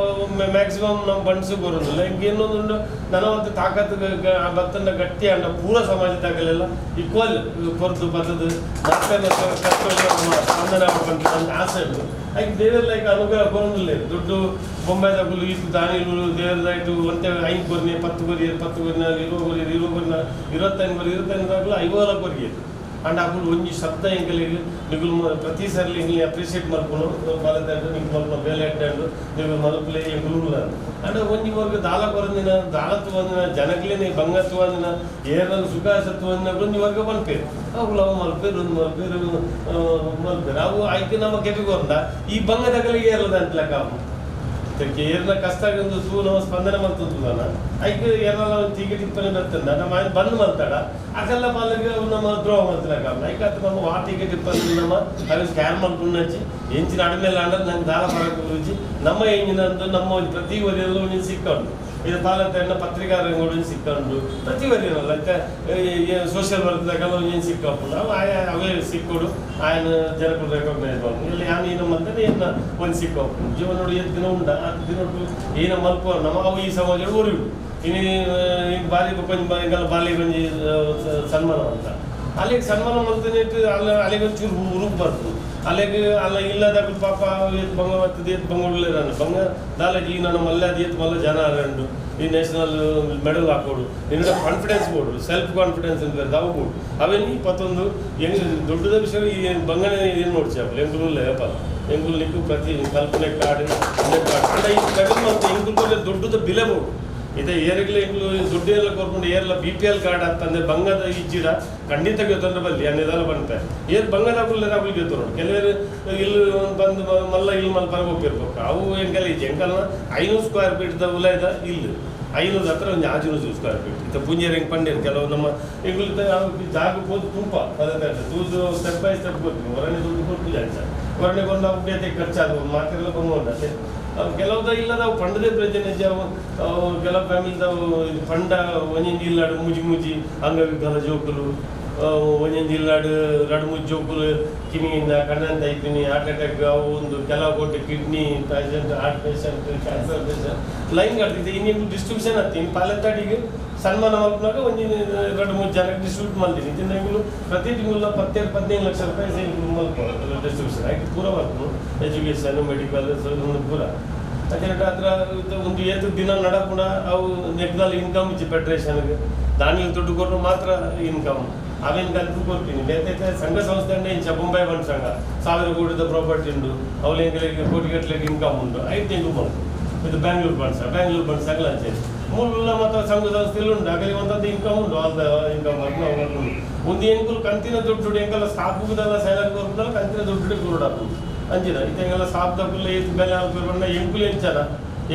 ಮ್ಯಾಕ್ಸಿಮಮ್ ನಮ್ಮ ಬಣ್ಸು ಬರೋದಿಲ್ಲ ಹಿಂಗೆ ಇನ್ನೊಂದುಂಡು ನನವಂತ ತಾಕತ್ ಬತ್ತನ್ನ ಗಟ್ಟಿ ಅಂಡ ಪೂರ ಸಮಾಜದಾಗಲೆಲ್ಲ ಈಕ್ವಲ್ ಕೊರ್ದು ಬತ್ತದು ಮತ್ತೆ ಸ್ಪಂದನೆ ಆಗ್ಬೇಕಂತ ನನ್ನ ಆಸೆ ಉಂಟು ಅದಕ್ಕೆ ದೇವರ ಲೈಕ್ ಅನುಗ್ರಹ ಬರೋದಿಲ್ಲ ದುಡ್ಡು ಬೊಂಬೈದಾಗಲು ಇತ್ತು ದಾನಿಲು ದೇವರದಾಯ್ತು ಒಂತೆ 5 ಕೊರ್ನಿ 10 ಕೊರಿ 10 ಕೊರಿನ 20 ಕೊರಿ 20 ಕೊರಿನ 25 ಕೊರಿ 25 50 ಕೊರಿಗೆ ಅಂಡ್ ಅಕುಲು ಒಂಜಿ ಶಬ್ದ ಎಂಕಲೆಗ್ ನಿಗುಲು ಪ್ರತಿ ಸರ್ಲಿ ಎಂಕಲ್ನಿ ಅಪ್ರಿಷಿಯೇಟ್ ಮಲ್ಪುನು ಬಾಲದಂಡು ನಿಂಗೆ ಮಲ್ಪುನ ಬೇಲೆ ಎಡ್ಡಂಡು ನಿಗುಲು ಮಲ್ಪಲೆ ಎಂಕುಲು ಅಂಡ್ ಒಂಜಿ ವರ್ಗ ದಾಲ ಕೊರಂದಿನ ದಾಲ ತೂವಂದಿನ ಜನಕ್ಲೇನೆ ಬಂಗ ತೂವಂದಿನ ಏರನ ಸುಖ ಸತ್ವಂದಿನ ಒಂಜಿ ವರ್ಗ ಪನ್ಪೇರು ಅವು ಅವು ಮಲ್ಪೇರು ಒಂದು ಮಲ್ಪೇರು ಮಲ್ಪೇರು ಅವು ಆಯ್ಕೆ ನಮ್ಮ ಕೆಪಿಗೊಂಡ ಈ ಬಂಗದಗಲಿಗೆ ಏರ್ಲದ ಅಂತಲಕ್ಕ ಅವು ಏರ್ನ ಕಷ್ಟ ಒಂದು ತೂ ನಮ್ಮ ಸ್ಪಂದನೆ ಮಲ್ತಂದುಲ್ಲ ಐಕ್ ಏರ್ನ ಒಂದು ಟೀಕೆ ಟಿಪ್ಪಣಿ ಬರ್ತಂದ ನಮ್ಮ ఆయన ಬಂದ್ ಮಲ್ತಾಡ ಅಕಲ್ಲ ಪಾಲಗೆ ನಮ್ಮ ದ್ರೋಹ ಮಲ್ತಲಕ ಐಕ್ ಅತ್ತ ನಮ್ಮ ಆ ಟೀಕೆ ಟಿಪ್ಪಣಿ ನಮ್ಮ ಅవి ಸ್ಕ್ಯಾನ್ ಮಲ್ಪುನಂಚಿ ಎಂಚಿನ ಅಡಮೇಲೆ ಅಂಡ ನಂಗೆ ದಾಲ ಫರಕ್ ರುಚಿ ನಮ್ಮ ಎಂಜಿನ ಅಂದು ನಮ್ಮ ಪ್ರತಿ ವರಿಯಲ್ಲೂ ಒಂಜಿ ಸಿಕ್ಕಂಡು ಇದು ಪಾಲತ್ತ ಪತ್ರಿಕಾರಂಗೋಡು ಸಿಕ್ಕಂಡು ಪ್ರತಿ ವರಿಯಲ್ಲ అయితే ಸೋಷಿಯಲ್ ವರ್ಕ್ ದಾಗಲ್ಲ ಒಂಜಿ ಸಿಕ್ಕಪ್ಪು ಅವು ಆಯಾ ಅವೇ ಸಿಕ್ಕೋಡು ఆయన ಜನಕುಲು ರೆಕಗ್ನೈಸ್ ಮಲ್ಪು ಇಲ್ಲ ಯಾನ್ ಏನ ಮಲ್ತನೆ ಏನ ಒಂದು ಸಿಕ್ಕಪ್ಪು ಜೀವನ ನೋಡಿ ಏತ್ ದಿನ ಉಂಡ ಆ ದಿನೊಟ್ಟು ಏನ ಮಲ್ಪು ನಮ್ಮ ಅವು ಈ ಸಮಾಜ ಊರಿಡು ಇನ್ನು ಬಾಲಿ ಕೊಂಚ ಎಂಕಲ್ಲ ಬಾಲಿ ಒಂಜಿ ಸನ್ಮಾನ ಅಂತ ಅಲ್ಲಿಗೆ ಸನ್ಮಾನ ಮಲ್ತನೆ ಅಲ್ಲಿ ಅಲ್ಲಿಗೆ ಒಂಚೂರು ಉರುಗ್ ಬರ್ತು ಅಲ್ಲಿಗೆ ಅಲ್ಲ ಇಲ್ಲದಾಗ ಪಾಪ ಏತ್ ಬಂಗ ಬರ್ತದೆ ಏತ್ ಬಂಗ ಉಳ್ಳೇರನ್ನು ಬಂಗ ದಾಲಜಿ ಈ ನನ್ನ ಮಲ್ಲಾದ ಏತ್ ಮಲ್ಲ ಜನ ಅರಂಡು ಈ ನ್ಯಾಷನಲ್ ಮೆಡಲ್ ಹಾಕೋಡು ನಿನ್ನ ಕಾನ್ಫಿಡೆನ್ಸ್ ಬೋಡು ಸೆಲ್ಫ್ ಕಾನ್ಫಿಡೆನ್ಸ್ ಅಂತ ಅವು ಬೋಡು ಅವೇನು 21 ಹೆಂಗ್ ದೊಡ್ಡದ ವಿಷಯ ಈ ಬಂಗನೆ ಏನು ನೋಡ್ಸಿ ಅಪ್ಪ ಎಂಕುಲು ಲೇಪ ಎಂಕುಲು ನಿಕ್ಕು ಪ್ರತಿ ಕಲ್ಪನೆ ಕಾರ್ಡ್ ಅಂಡ ಈ ಸ್ಟ್ರಗಲ್ ಮತ್ತು ಎಂಕುಲು ದೊಡ್ಡದ ಬಿಲೆ ಬೋಡು ಇದೆ ಏರಿಗಲೇ ಎಂಕುಲು ದುಡ್ಡು ಎಲ್ಲ ಕೊರ್ಕೊಂಡು ಏರ್ಲ BPL card ಅಂತಂದ್ರೆ ಬಂಗದ ಇಜ್ಜಿಡ ಖಂಡಿತ ಗೊತ್ತಂದ್ರೆ ಬಲ್ಲಿ ಅನ್ನೆದೆಲ್ಲ ಬಂತೆ ಏರ್ ಬಂಗದ ಅಕುಲು ಗೊತ್ತು ನೋಡಿ ಕೆಲವರು ಇಲ್ಲಿ ಬಂದು ಮಲ್ಲ ಇಲ್ಲಿ ಮಲ್ಪ ಹೋಗಿರ್ಬೇಕು ಅವು ಎಂಕಲ್ ಇಜ್ಜಿ ಎಂಕಲ್ನ 500 ಸ್ಕ್ವೇರ್ ಫೀಟ್ದ ಉಲೈದ ಇಲ್ಲಿ 500 ಹತ್ರ ಒಂದು 600 ಸ್ಕ್ವೇರ್ ಫೀಟ್ ಇತ್ತ ಪುಂಜೇರ್ ಹೆಂಗೆ ಪಂಡೇರು ಕೆಲವು ನಮ್ಮ ಎಂಕುಲು ಜಾಗ ಹೋದ್ ತುಪ್ಪ ಅದೇ ತೂದು ಸ್ಟೆಪ್ ಬೈ ಸ್ಟೆಪ್ ಗೊತ್ತು ಹೊರನೆ ದುಡ್ಡು ಕೊಟ್ಟು ಜಾಗ ಹೊರನೆ ಕೊಂಡು ಅವು ಬೇತೆ ಖರ್ಚಾದ ಮಾತೆಲ್ಲ ಬಂದು ಅಷ್ಟೇ ಅವು ಕೆಲವ್ದ ಇಲ್ಲದವು ಫಂಡದೇ ಪ್ರಯೋಜನ ಅವು ಕೆಲವು ಫ್ಯಾಮಿಲಿದವು ಇದು ಫಂಡ ಒಂಜೊಂಜಿ ಇಲ್ಲಾಡು ಮುಜಿ ಮುಜಿ ಅಂಗವಿಕಲ ಜೋಕುಲು ಒಂಜೊಂಜಿ ಇಲ್ಲಾಡು ರಡು ಮುಜಿ ಜೋಕುಲು ಕಿವಿಯಿಂದ ಕಣ್ಣಂತ ಐಪಿನಿ ಹಾರ್ಟ್ ಅಟ್ಯಾಕ್ ಅವು ಒಂದು ಕೆಲವು ಕೊಟ್ಟು kidney patient heart patient cancer patient line ಕಟ್ತಿದ್ದೆ ಇನ್ನೇನು ಡಿಸ್ಟ್ರಿಬ್ಯೂಷನ್ ಆಯ್ತು ಇನ್ನು ಪಾಲೆತ್ತಾಡಿಗೆ ಸನ್ಮಾನ ಮಲ್ಪನಾಗ ಒಂಜಿ 2-3 ಜನಕ್ಕೆ ಡಿಸ್ಟ್ರಿಬ್ಯೂಟ್ ಮಾಡ್ತೀನಿ ತಿಂಗಳು ಪ್ರತಿ ತಿಂಗಳು 10-15 ಲಕ್ಷ ರೂಪಾಯಿ ಮಲ್ಪ ಡಿಸ್ಟ್ರಿಬ್ಯೂಷನ್ ಆಯ್ತು ಪೂರ ವರ್ಕು ಎಜುಕೇಷನ್ ಮೆಡಿಕಲ್ ಪೂರ. ಅಂಚನೆ ಅತ್ರ ಒಂದು ಏತು ದಿನ ನಡಪುಣ ಅವು ನೆಕ್ದಲ್ಲಿ ಇನ್ಕಮ್ ಇಚ್ಚಿ ಫೆಡರೇಷನ್ಗೆ ದಾನಿಲ್ ದುಡ್ಡು ಕೊಟ್ಟರು ಮಾತ್ರ ಇನ್ಕಮ್ ಅವೇನು ಕಲ್ತು ಕೊಡ್ತೀನಿ. ಬೇತೆ ಸಂಘ ಸಂಸ್ಥೆ ಅಂದ್ರೆ ಇಂಚ ಬೊಂಬೈ ಬಂಡ್ ಸಂಘ 1000 ಕೋಟಿದ ಪ್ರಾಪರ್ಟಿ ಉಂಟು, ಅವಳಿಗೆ ಕೋಟಿಗಟ್ಟಲೆ ಇನ್ಕಮ್ ಉಂಟು, 5 ತಿಂಗಳು ಬಂತು. ಇದು ಬ್ಯಾಂಗ್ಳೂರ್ ಬಂಡ್ ಸಂಘ, ಬ್ಯಾಂಗ್ಳೂರ್ ಬಂಡ್ ಸಂಘ ಅಂಚೆ ಮೂಲ ಮತ್ತು ಸಂಘ ಸಂಸ್ಥೆಯಲ್ಲಿ ಉಂಟು, ಆಗಲಿ ಒಂದೊಂದು ಇನ್ಕಮ್ ಉಂಟು, ಆಲ್ ಇನ್ಕಮ್ ಉಂಟು. ಒಂದು ಎಂಕುಲು ಕಂತಿನ ದುಡ್ಡು ಎಂಕೆಲ್ಲ ಸ್ಟಾಫ್ಗುದಲ್ಲ ಸ್ಯಾಲರಿ ಕೊರ್ಪುದಲ್ಲ ಕಂತಿನ ದುಡ್ಡು ಕೊರಡಾಪು ಅಂಚಿನ ಇತ್ತೆಂಗೆಲ್ಲ ಸ್ಟಾಫ್ ದಕ್ಕುಲ್ಲ ಏತ್ ಬೆಲೆ ಹಾಕ್ಬೇಕು ಎಂಕುಲು ಎಂಚನ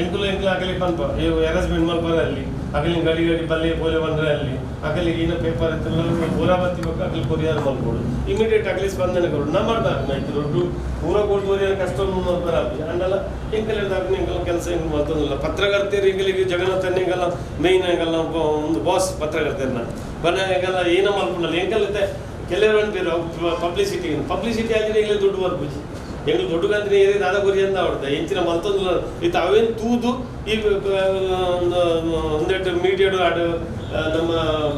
ಎಂಕುಲು ಎಂಕುಲು ಆಗಲಿ ಪನ್ಪ ಹ್ಯಾರಸ್ಮೆಂಟ್ ಮಲ್ಪರೆ ಅಲ್ಲಿ ಅಗಲಿ ಗಡಿ ಗಡಿ ಬಲ್ಲೆ ಪೋಲೆ ಬಂದ್ರೆ ಅಲ್ಲಿ ಅಗಲಿಗೆ ಏನೋ ಪೇಪರ್ ಇತ್ತಲ್ಲ ಪೂರಾ ಬತ್ತಿ ಬೊಕ್ಕ ಅಗಲಿ ಕೊರಿಯರ್ ಮಲ್ಪೋಡು ಇಮಿಡಿಯೇಟ್ ಆಗಲಿ ಸ್ಪಂದನೆ ಕೊಡು ನಮ್ಮ ಆಯ್ತು ದೊಡ್ಡ ಪೂರ ಕೊಡ್ದು ಕೊರಿಯರ್ ಕಷ್ಟ ಮಲ್ಪರ ಅಂಡಲ್ಲ ಎಂಕಲ್ ಎಂಕಲ್ ಕೆಲಸ ಹೆಂಗೆ ಮಲ್ತೊಂದಿಲ್ಲ. ಪತ್ರಕರ್ತರು ಎಂಕಲಿಗೆ ಜಗನ್ನಾಥನ್ ಎಂಕಲ್ಲ ಮೇಯ್ನ್ ಎಂಕಲ್ಲ ಒಂದು ಬಾಸ್ ಪತ್ರಕರ್ತರನ್ನ ಬನ್ನ ಎಂಕಲ್ಲ ಏನೋ ಮಲ್ಪುಂಡಲ್ಲ ಎಂಕಲ್ ಕೆಲವರು ಅನ್ಪೇರು ಪಬ್ಲಿಸಿಟಿ ಪಬ್ಲಿಸಿಟಿ ಆಗಿದ್ರೆ ಎಂಗ್ಲಿ ದುಡ್ಡು ಬರ್ಪುಜಿ ಎಂಗ್ಳು ದೊಡ್ಡ ಕಂತ್ರಿ ಏರಿ ದಾದ ಗುರಿ ಅಂತ ಅವಡ್ದ ಎಂಚಿನ ಮಲ್ತೊಂದು ಇತ್ತು ಅವೇನು ತೂದು ಈ ಒಂದೆಟ್ಟು ಮೀಡಿಯಾಡು ಆಡು ನಮ್ಮ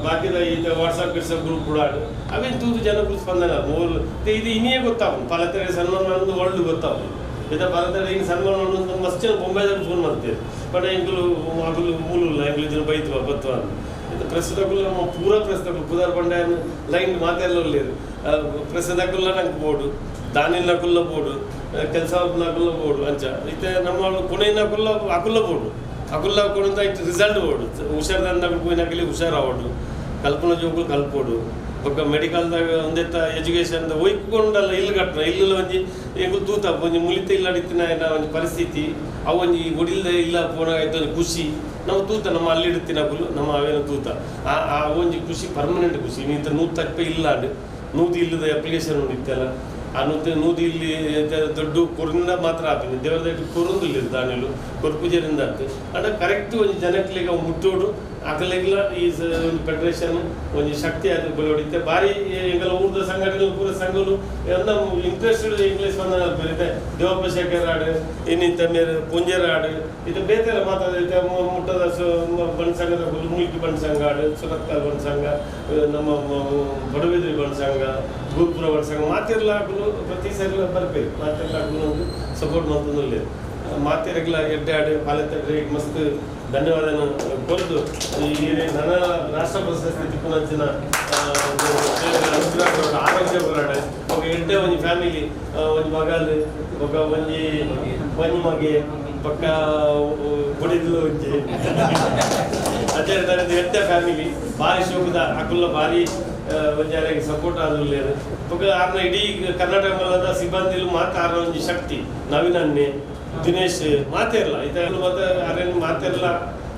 ಬಾಕಿದ ಈ ವಾಟ್ಸಪ್ ಗಿಟ್ಸಪ್ ಗ್ರೂಪ್ ಕೂಡ ಆಡು ಅವೇನು ತೂದು ಜನಗಳು ಸ್ಪಂದನ ಮೂರು ಇದು ಇನ್ನೇ ಗೊತ್ತಾಗ ಪಾಲತರೆ ಸನ್ಮಾನ ಅನ್ನೋದು ವರ್ಲ್ಡ್ ಗೊತ್ತಾಗ ಇದು ಪಾಲತರೆ ಹಿಂಗೆ ಸನ್ಮಾನ ಅನ್ನೋದು ಮಸ್ತ್ ಜನ ಬೊಂಬೈದಾಗ ಫೋನ್ ಮಾಡ್ತೀರಿ ಬಟ್ ಎಂಕುಲು ಅಗುಲು ಮೂಲ ಎಂಗ್ಲು ಜನ ಬೈತ್ವ ಬತ್ವ ಅಂತ ಇದು ಪ್ರೆಸ್ದಕ್ಕೂ ನಮ್ಮ ಪೂರಾ ಪ್ರೆಸ್ದಕ್ಕೂ ಪುದಾರ್ ಬಂಡೆ ಲೈನ್ ಮಾತೆಲ್ಲ ಲೇರು ಪ್ರೆಸ್ದಕ್ಕುಲ್ಲ ನಂಗೆ ಬೋರ್ಡು ದಾನಿಲ್ನಕುಲ್ಲ ಬೋರ್ಡು ಕೆಲಸ ನಕುಲ್ಲ ಬೋರ್ಡು ಅಂಚ ಇತ್ತೆ ನಮ್ಮ ಕೊನೆನಕುಲ್ಲ ಅಕುಲ್ಲ ಬೋರ್ಡು ಅಕುಲ್ಲ ಕೊಡುಂತ ಇಟ್ಟು ರಿಸಲ್ಟ್ ಬೋರ್ಡು ಹುಷಾರ್ದಂದಾಗ ಪೋಯಿನಕಲಿ ಹುಷಾರಾವಡು ಕಲ್ಪನ ಜೋಗುಲು ಕಲ್ಪೋಡು ಬೊಕ್ಕ ಮೆಡಿಕಲ್ದಾಗ ಒಂದೆತ್ತ ಎಜುಕೇಷನ್ ಒಯ್ಕೊಂಡಲ್ಲ ಇಲ್ಲು ಕಟ್ಟಣ ಇಲ್ಲು ಒಂಜಿ ಎಂಕುಲು ತೂತ ಒಂಜಿ ಮುಲಿತ ಇಲ್ಲ ಅಡಿತಿನ ಒಂಜಿ ಪರಿಸ್ಥಿತಿ ಅವು ಒಂಜಿ ಒಡಿಲ್ದ ಇಲ್ಲ ಪೋನಾಗ ಆಯ್ತು ಒಂಜಿ ಖುಷಿ ನಾವು ತೂತ ನಮ್ಮ ಅಲ್ಲಿ ಇಡ್ತಿನ ಅಕುಲು ನಮ್ಮ ಅವೇನು ತೂತ ಆ ಆ ಒಂಜಿ ಖುಷಿ ಪರ್ಮನೆಂಟ್ ಖುಷಿ ನೀತ ನೂತ ತಪ್ಪೆ ಇಲ್ಲ ನೂತಿ ಇಲ್ಲದ ಅಪ್ಲಿಕೇಶನ್ ಉಂಡಿತ್ತಲ್ಲ ಆ ನೂತಿ ನೂತಿ ಇಲ್ಲಿ ದೊಡ್ಡ ಕೊರಿಂದ ಮಾತ್ರ ಆಪಿನಿ ದೇವರ ದೊಡ್ಡ ಕೊರುಂದಿಲ್ಲ ದಾನಿಲು ಕೊರ್ಪುಜರಿಂದ ಆತು ಅಂಡ ಕರೆಕ್ಟ್ ಒಂಜಿ ಜನಕ್ಲೆಗ್ ಅವು ಮುಟ್ಟೋಡು ಅಕಲೆಗ್ಲ ಈ ಒಂದು ಫೆಡರೇಷನ್ ಒಂಜಿ ಶಕ್ತಿ ಆದ ಹೊಡಿತೆ ಭಾರಿ ಎಂಗಲ ಊರ್ದ ಸಂಘಟನೆ ಪೂರ ಸಂಘಲು ಎಲ್ಲ ಇಂಟ್ರೆಸ್ಟೆಡ್ ಇಂಗ್ಲೀಷ್ ಬಂದ ಬರುತ್ತೆ ದೇವಪ್ಪ ಶೇಖರ್ ಆಡು ಇನ್ನಿಂತ ಮೇರೆ ಪುಂಜರ ಆಡು ಇದು ಬೇತೆಲ್ಲ ಮಾತಾಡೈತೆ ಮುಟ್ಟದ ಬಣ್ಣ ಸಂಘದ ಮುಲ್ಕಿ ಬಣ್ಣ ಸಂಘ ಆಡು ಸುರತ್ಕಲ್ ಬಣ್ಣ ಸಂಘ ನಮ್ಮ ಬಡವಿದ್ರಿ ಬಣ್ಣ ಸಂಘ ಗೋಪುರ ಬಣ್ಣ ಸಂಘ ಮಾತಿರ್ಲ ಹಾಕಲು ಪ್ರತಿ ಸರಿ ಬರ್ಬೇಕು ಮಾತಿರ್ಲ ಹಾಕಲು ಸಪೋರ್ಟ್ ಮಾಡ್ತಂದ್ರೆ ಮಾತಿರಗ್ಲ ಎಡ್ಡೆ ಆಡು ಪಾಲತಡ್ರಿ ಮಸ್ತ್ ಧನ್ಯವಾದ ಕೊರದು ಈ ನನ್ನ ರಾಷ್ಟ್ರ ಪ್ರಶಸ್ತಿ ತಿಪ್ಪುನಂಚಿನ ಅನುಗ್ರಹ ಆರೋಗ್ಯ ಹೋರಾಟ ఒక ಎಡ್ಡೆ ಒಂಜಿ ಫ್ಯಾಮಿಲಿ ಒಂಜಿ ಮಗಲ್ ఒక ಒಂಜಿ ಒಂಜಿ ಮಗೆ ಪಕ್ಕ ಬಡಿದ್ಲು ಒಂಜಿ ಅದೇ ಎಡ್ಡೆ ಫ್ಯಾಮಿಲಿ ಭಾರಿ ಶೋಕದ ಅಕುಲ್ಲ ಭಾರಿ ಒಂಜಿ ಅರೆಗೆ ಸಪೋರ್ಟ್ ಆದುಲ್ಲೇರು ಬೊಕ್ಕ ಆರ್ನ ಇಡೀ ಕರ್ನಾಟಕ ಮೂಲದ ಸಿಬ್ಬಂದಿಲು ಮಾತ್ರ ಆರ್ನ ಒಂಜಿ ಶಕ್ತಿ ನವೀನನ್ನೇ ದಿನೇಶ್ ಮಾತಿರಲ್ಲ ಇತ ಮತ್ತೆ ಅರೇನು ಮಾತಿರಲ್ಲ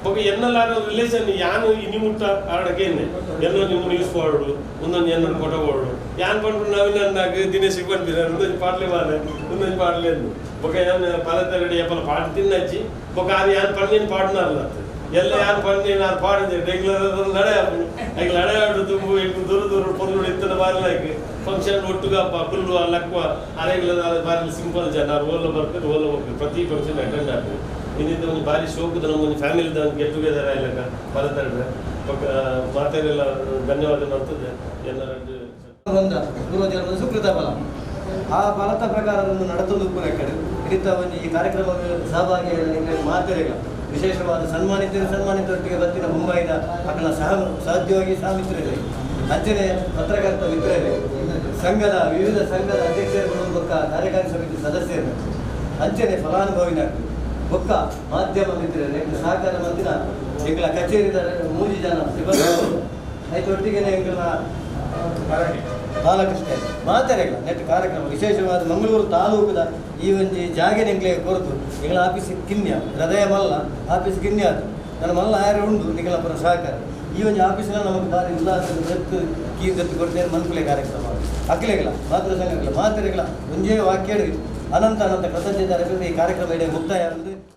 ಬೊಕ್ಕ ಎನ್ನಲ್ಲ ರಿಲೇಷನ್ ಯಾನು ಇನಿ ಮುಟ್ಟ ಆಡಕೇನೆ ಎಲ್ಲೋ ನಿಮ್ಮ ನ್ಯೂಸ್ ಫಾರ್ವರ್ಡು ಒಂದೊಂದು ಏನೋ ಫೋಟೋ ಫಾರ್ವರ್ಡು ಯಾನ್ ಪಂಡ್ರು ನವೀನನ್ನಾಗ ದಿನೇಶ್ ಪನ್ಪಿರ ಒಂದೊಂದು ಪಾಡ್ಲೆ ಮಾರೆ ಒಂದೊಂದು ಪಾಡ್ಲೆ ಬೊಕ್ಕ ಯಾನ್ ಪಾಲತರಡಿ ಎಪ್ಪಲ ಪಾಡ್ ತಿನ್ನಚ್ಚಿ ಬೊಕ್ಕ ಅದು ಯಾನ್ ಪನ್ನೇನು ಪಾಡ್ನಾರಲ್ಲ ಎಲ್ಲ ಯಾರು ಪನ್ನಿ ನಾನು ಪಾಡಿದೆ ರೆಗ್ಯುಲರ್ ಲಡೆ ಆಪುಂಡು ಐಕ್ ಲಡೆ ಆಡು ತುಂಬು ಎಂಕ್ ದೂರ ದೂರ ಪೊರ್ಲು ಇತ್ತನ ಬಾರಿ ಲೈಕ್ ಫಂಕ್ಷನ್ ಒಟ್ಟುಗಪ್ಪ ಕುಲ್ಲು ಲಕ್ವ ಅರೆಗ್ಲ ಬಾರಿ ಸಿಂಪಲ್ ಜನ ರೋಲ್ ಬರ್ತಾರೆ ರೋಲ್ ಹೋಗ್ತಾರೆ ಪ್ರತಿ ಫಂಕ್ಷನ್ ಅಟೆಂಡ್ ಆಗ್ತದೆ ಇನ್ನಿಂದ ಒಂದು ಭಾರಿ ಶೋಕದ ನಮ್ಮ ಒಂದು ಫ್ಯಾಮಿಲಿದ ಒಂದು ಗೆಟ್ ಟುಗೆದರ್ ಆಯ್ಲಕ ಬಲತಡ್ರೆ ಬೊಕ್ಕ ಮಾತೆರೆಲ್ಲ ಧನ್ಯವಾದ ಮಾಡ್ತದೆ ಎಲ್ಲರ ಪೂರ್ವಜರ ಸುಕೃತ ಫಲ ಆ ಫಲದ ಪ್ರಕಾರವನ್ನು ನಡತೊಂದು ಉಪ್ಪುನಕ್ಕಡೆ ಹಿಡಿತ ಒಂದು ಈ ಕಾರ್ಯಕ್ರಮ ಸಹಭಾಗಿಯಾಗಿ ಮಾತೆರೆಗ ವಿಶೇಷವಾದ ಸನ್ಮಾನಿತರೊಟ್ಟಿಗೆ ಬತ್ತಿನ ಮುಂಬೈನ ಅಕಲ ಸಹೋದ್ಯೋಗಿ ಸಹ ಮಿತ್ರರೇ ಅಂಚನೆ ಪತ್ರಕರ್ತ ಮಿತ್ರರೇ ಸಂಘದ ವಿವಿಧ ಸಂಘದ ಅಧ್ಯಕ್ಷರುಗಳು ಬೊಕ್ಕ ಕಾರ್ಯಕಾರಿ ಸಮಿತಿ ಸದಸ್ಯರು ಅಂಚನೆ ಫಲಾನುಭವಿನ ಬೊಕ್ಕ ಮಾಧ್ಯಮ ಮಿತ್ರರೇ ಸಹಕಾರ ಮಂದಿನ ಎಂಗಳ ಕಚೇರಿದ ಮೂಜಿ ಜನ ಸಿಬ್ಬಂದಿ ಐತೊಟ್ಟಿಗೆ ಎಂಗಳ ಬಾಲಕೃಷ್ಣ ಮಾತೆರೆಗಳ ನೆಟ್ ಕಾರ್ಯಕ್ರಮ ವಿಶೇಷವಾದ ಮಂಗಳೂರು ತಾಲೂಕದ ಈ ಒಂಜಿ ಜಾಗೆನ ಎಂಕ್ಲೆ ಕೊರತು ಎಂಗಳ ಆಫೀಸ್ ಕಿನ್ಯ ಹೃದಯ ಮಲ್ಲ ಆಫೀಸ್ ಕಿನ್ಯ ಅದು ನನ್ನ ಮಲ್ಲ ಆಯರ ಉಂಡು ನಿಗಳ ಪುರ ಸಹಕಾರ ಈ ಒಂಜಿ ಆಫೀಸ್ನ ನಮಗೆ ಬಾರಿ ಉಲ್ಲಾಸ ದತ್ತು ಕೀರ್ದತ್ತು ಕೊಡ್ತೇನೆ ಮನ್ಕುಲೆ ಕಾರ್ಯಕ್ರಮ ಅಖಿಲೆಗಳ ಮಾತೃ ಸಂಘಗಳ ಮಾತೆರೆಗಳ ಒಂಜೇ ವಾಕ್ಯ ಅನಂತ ಅನಂತ ಕೃತಜ್ಞತೆ ಈ ಕಾರ್ಯಕ್ರಮ ಇಡೀ ಮುಕ್ತಾಯ.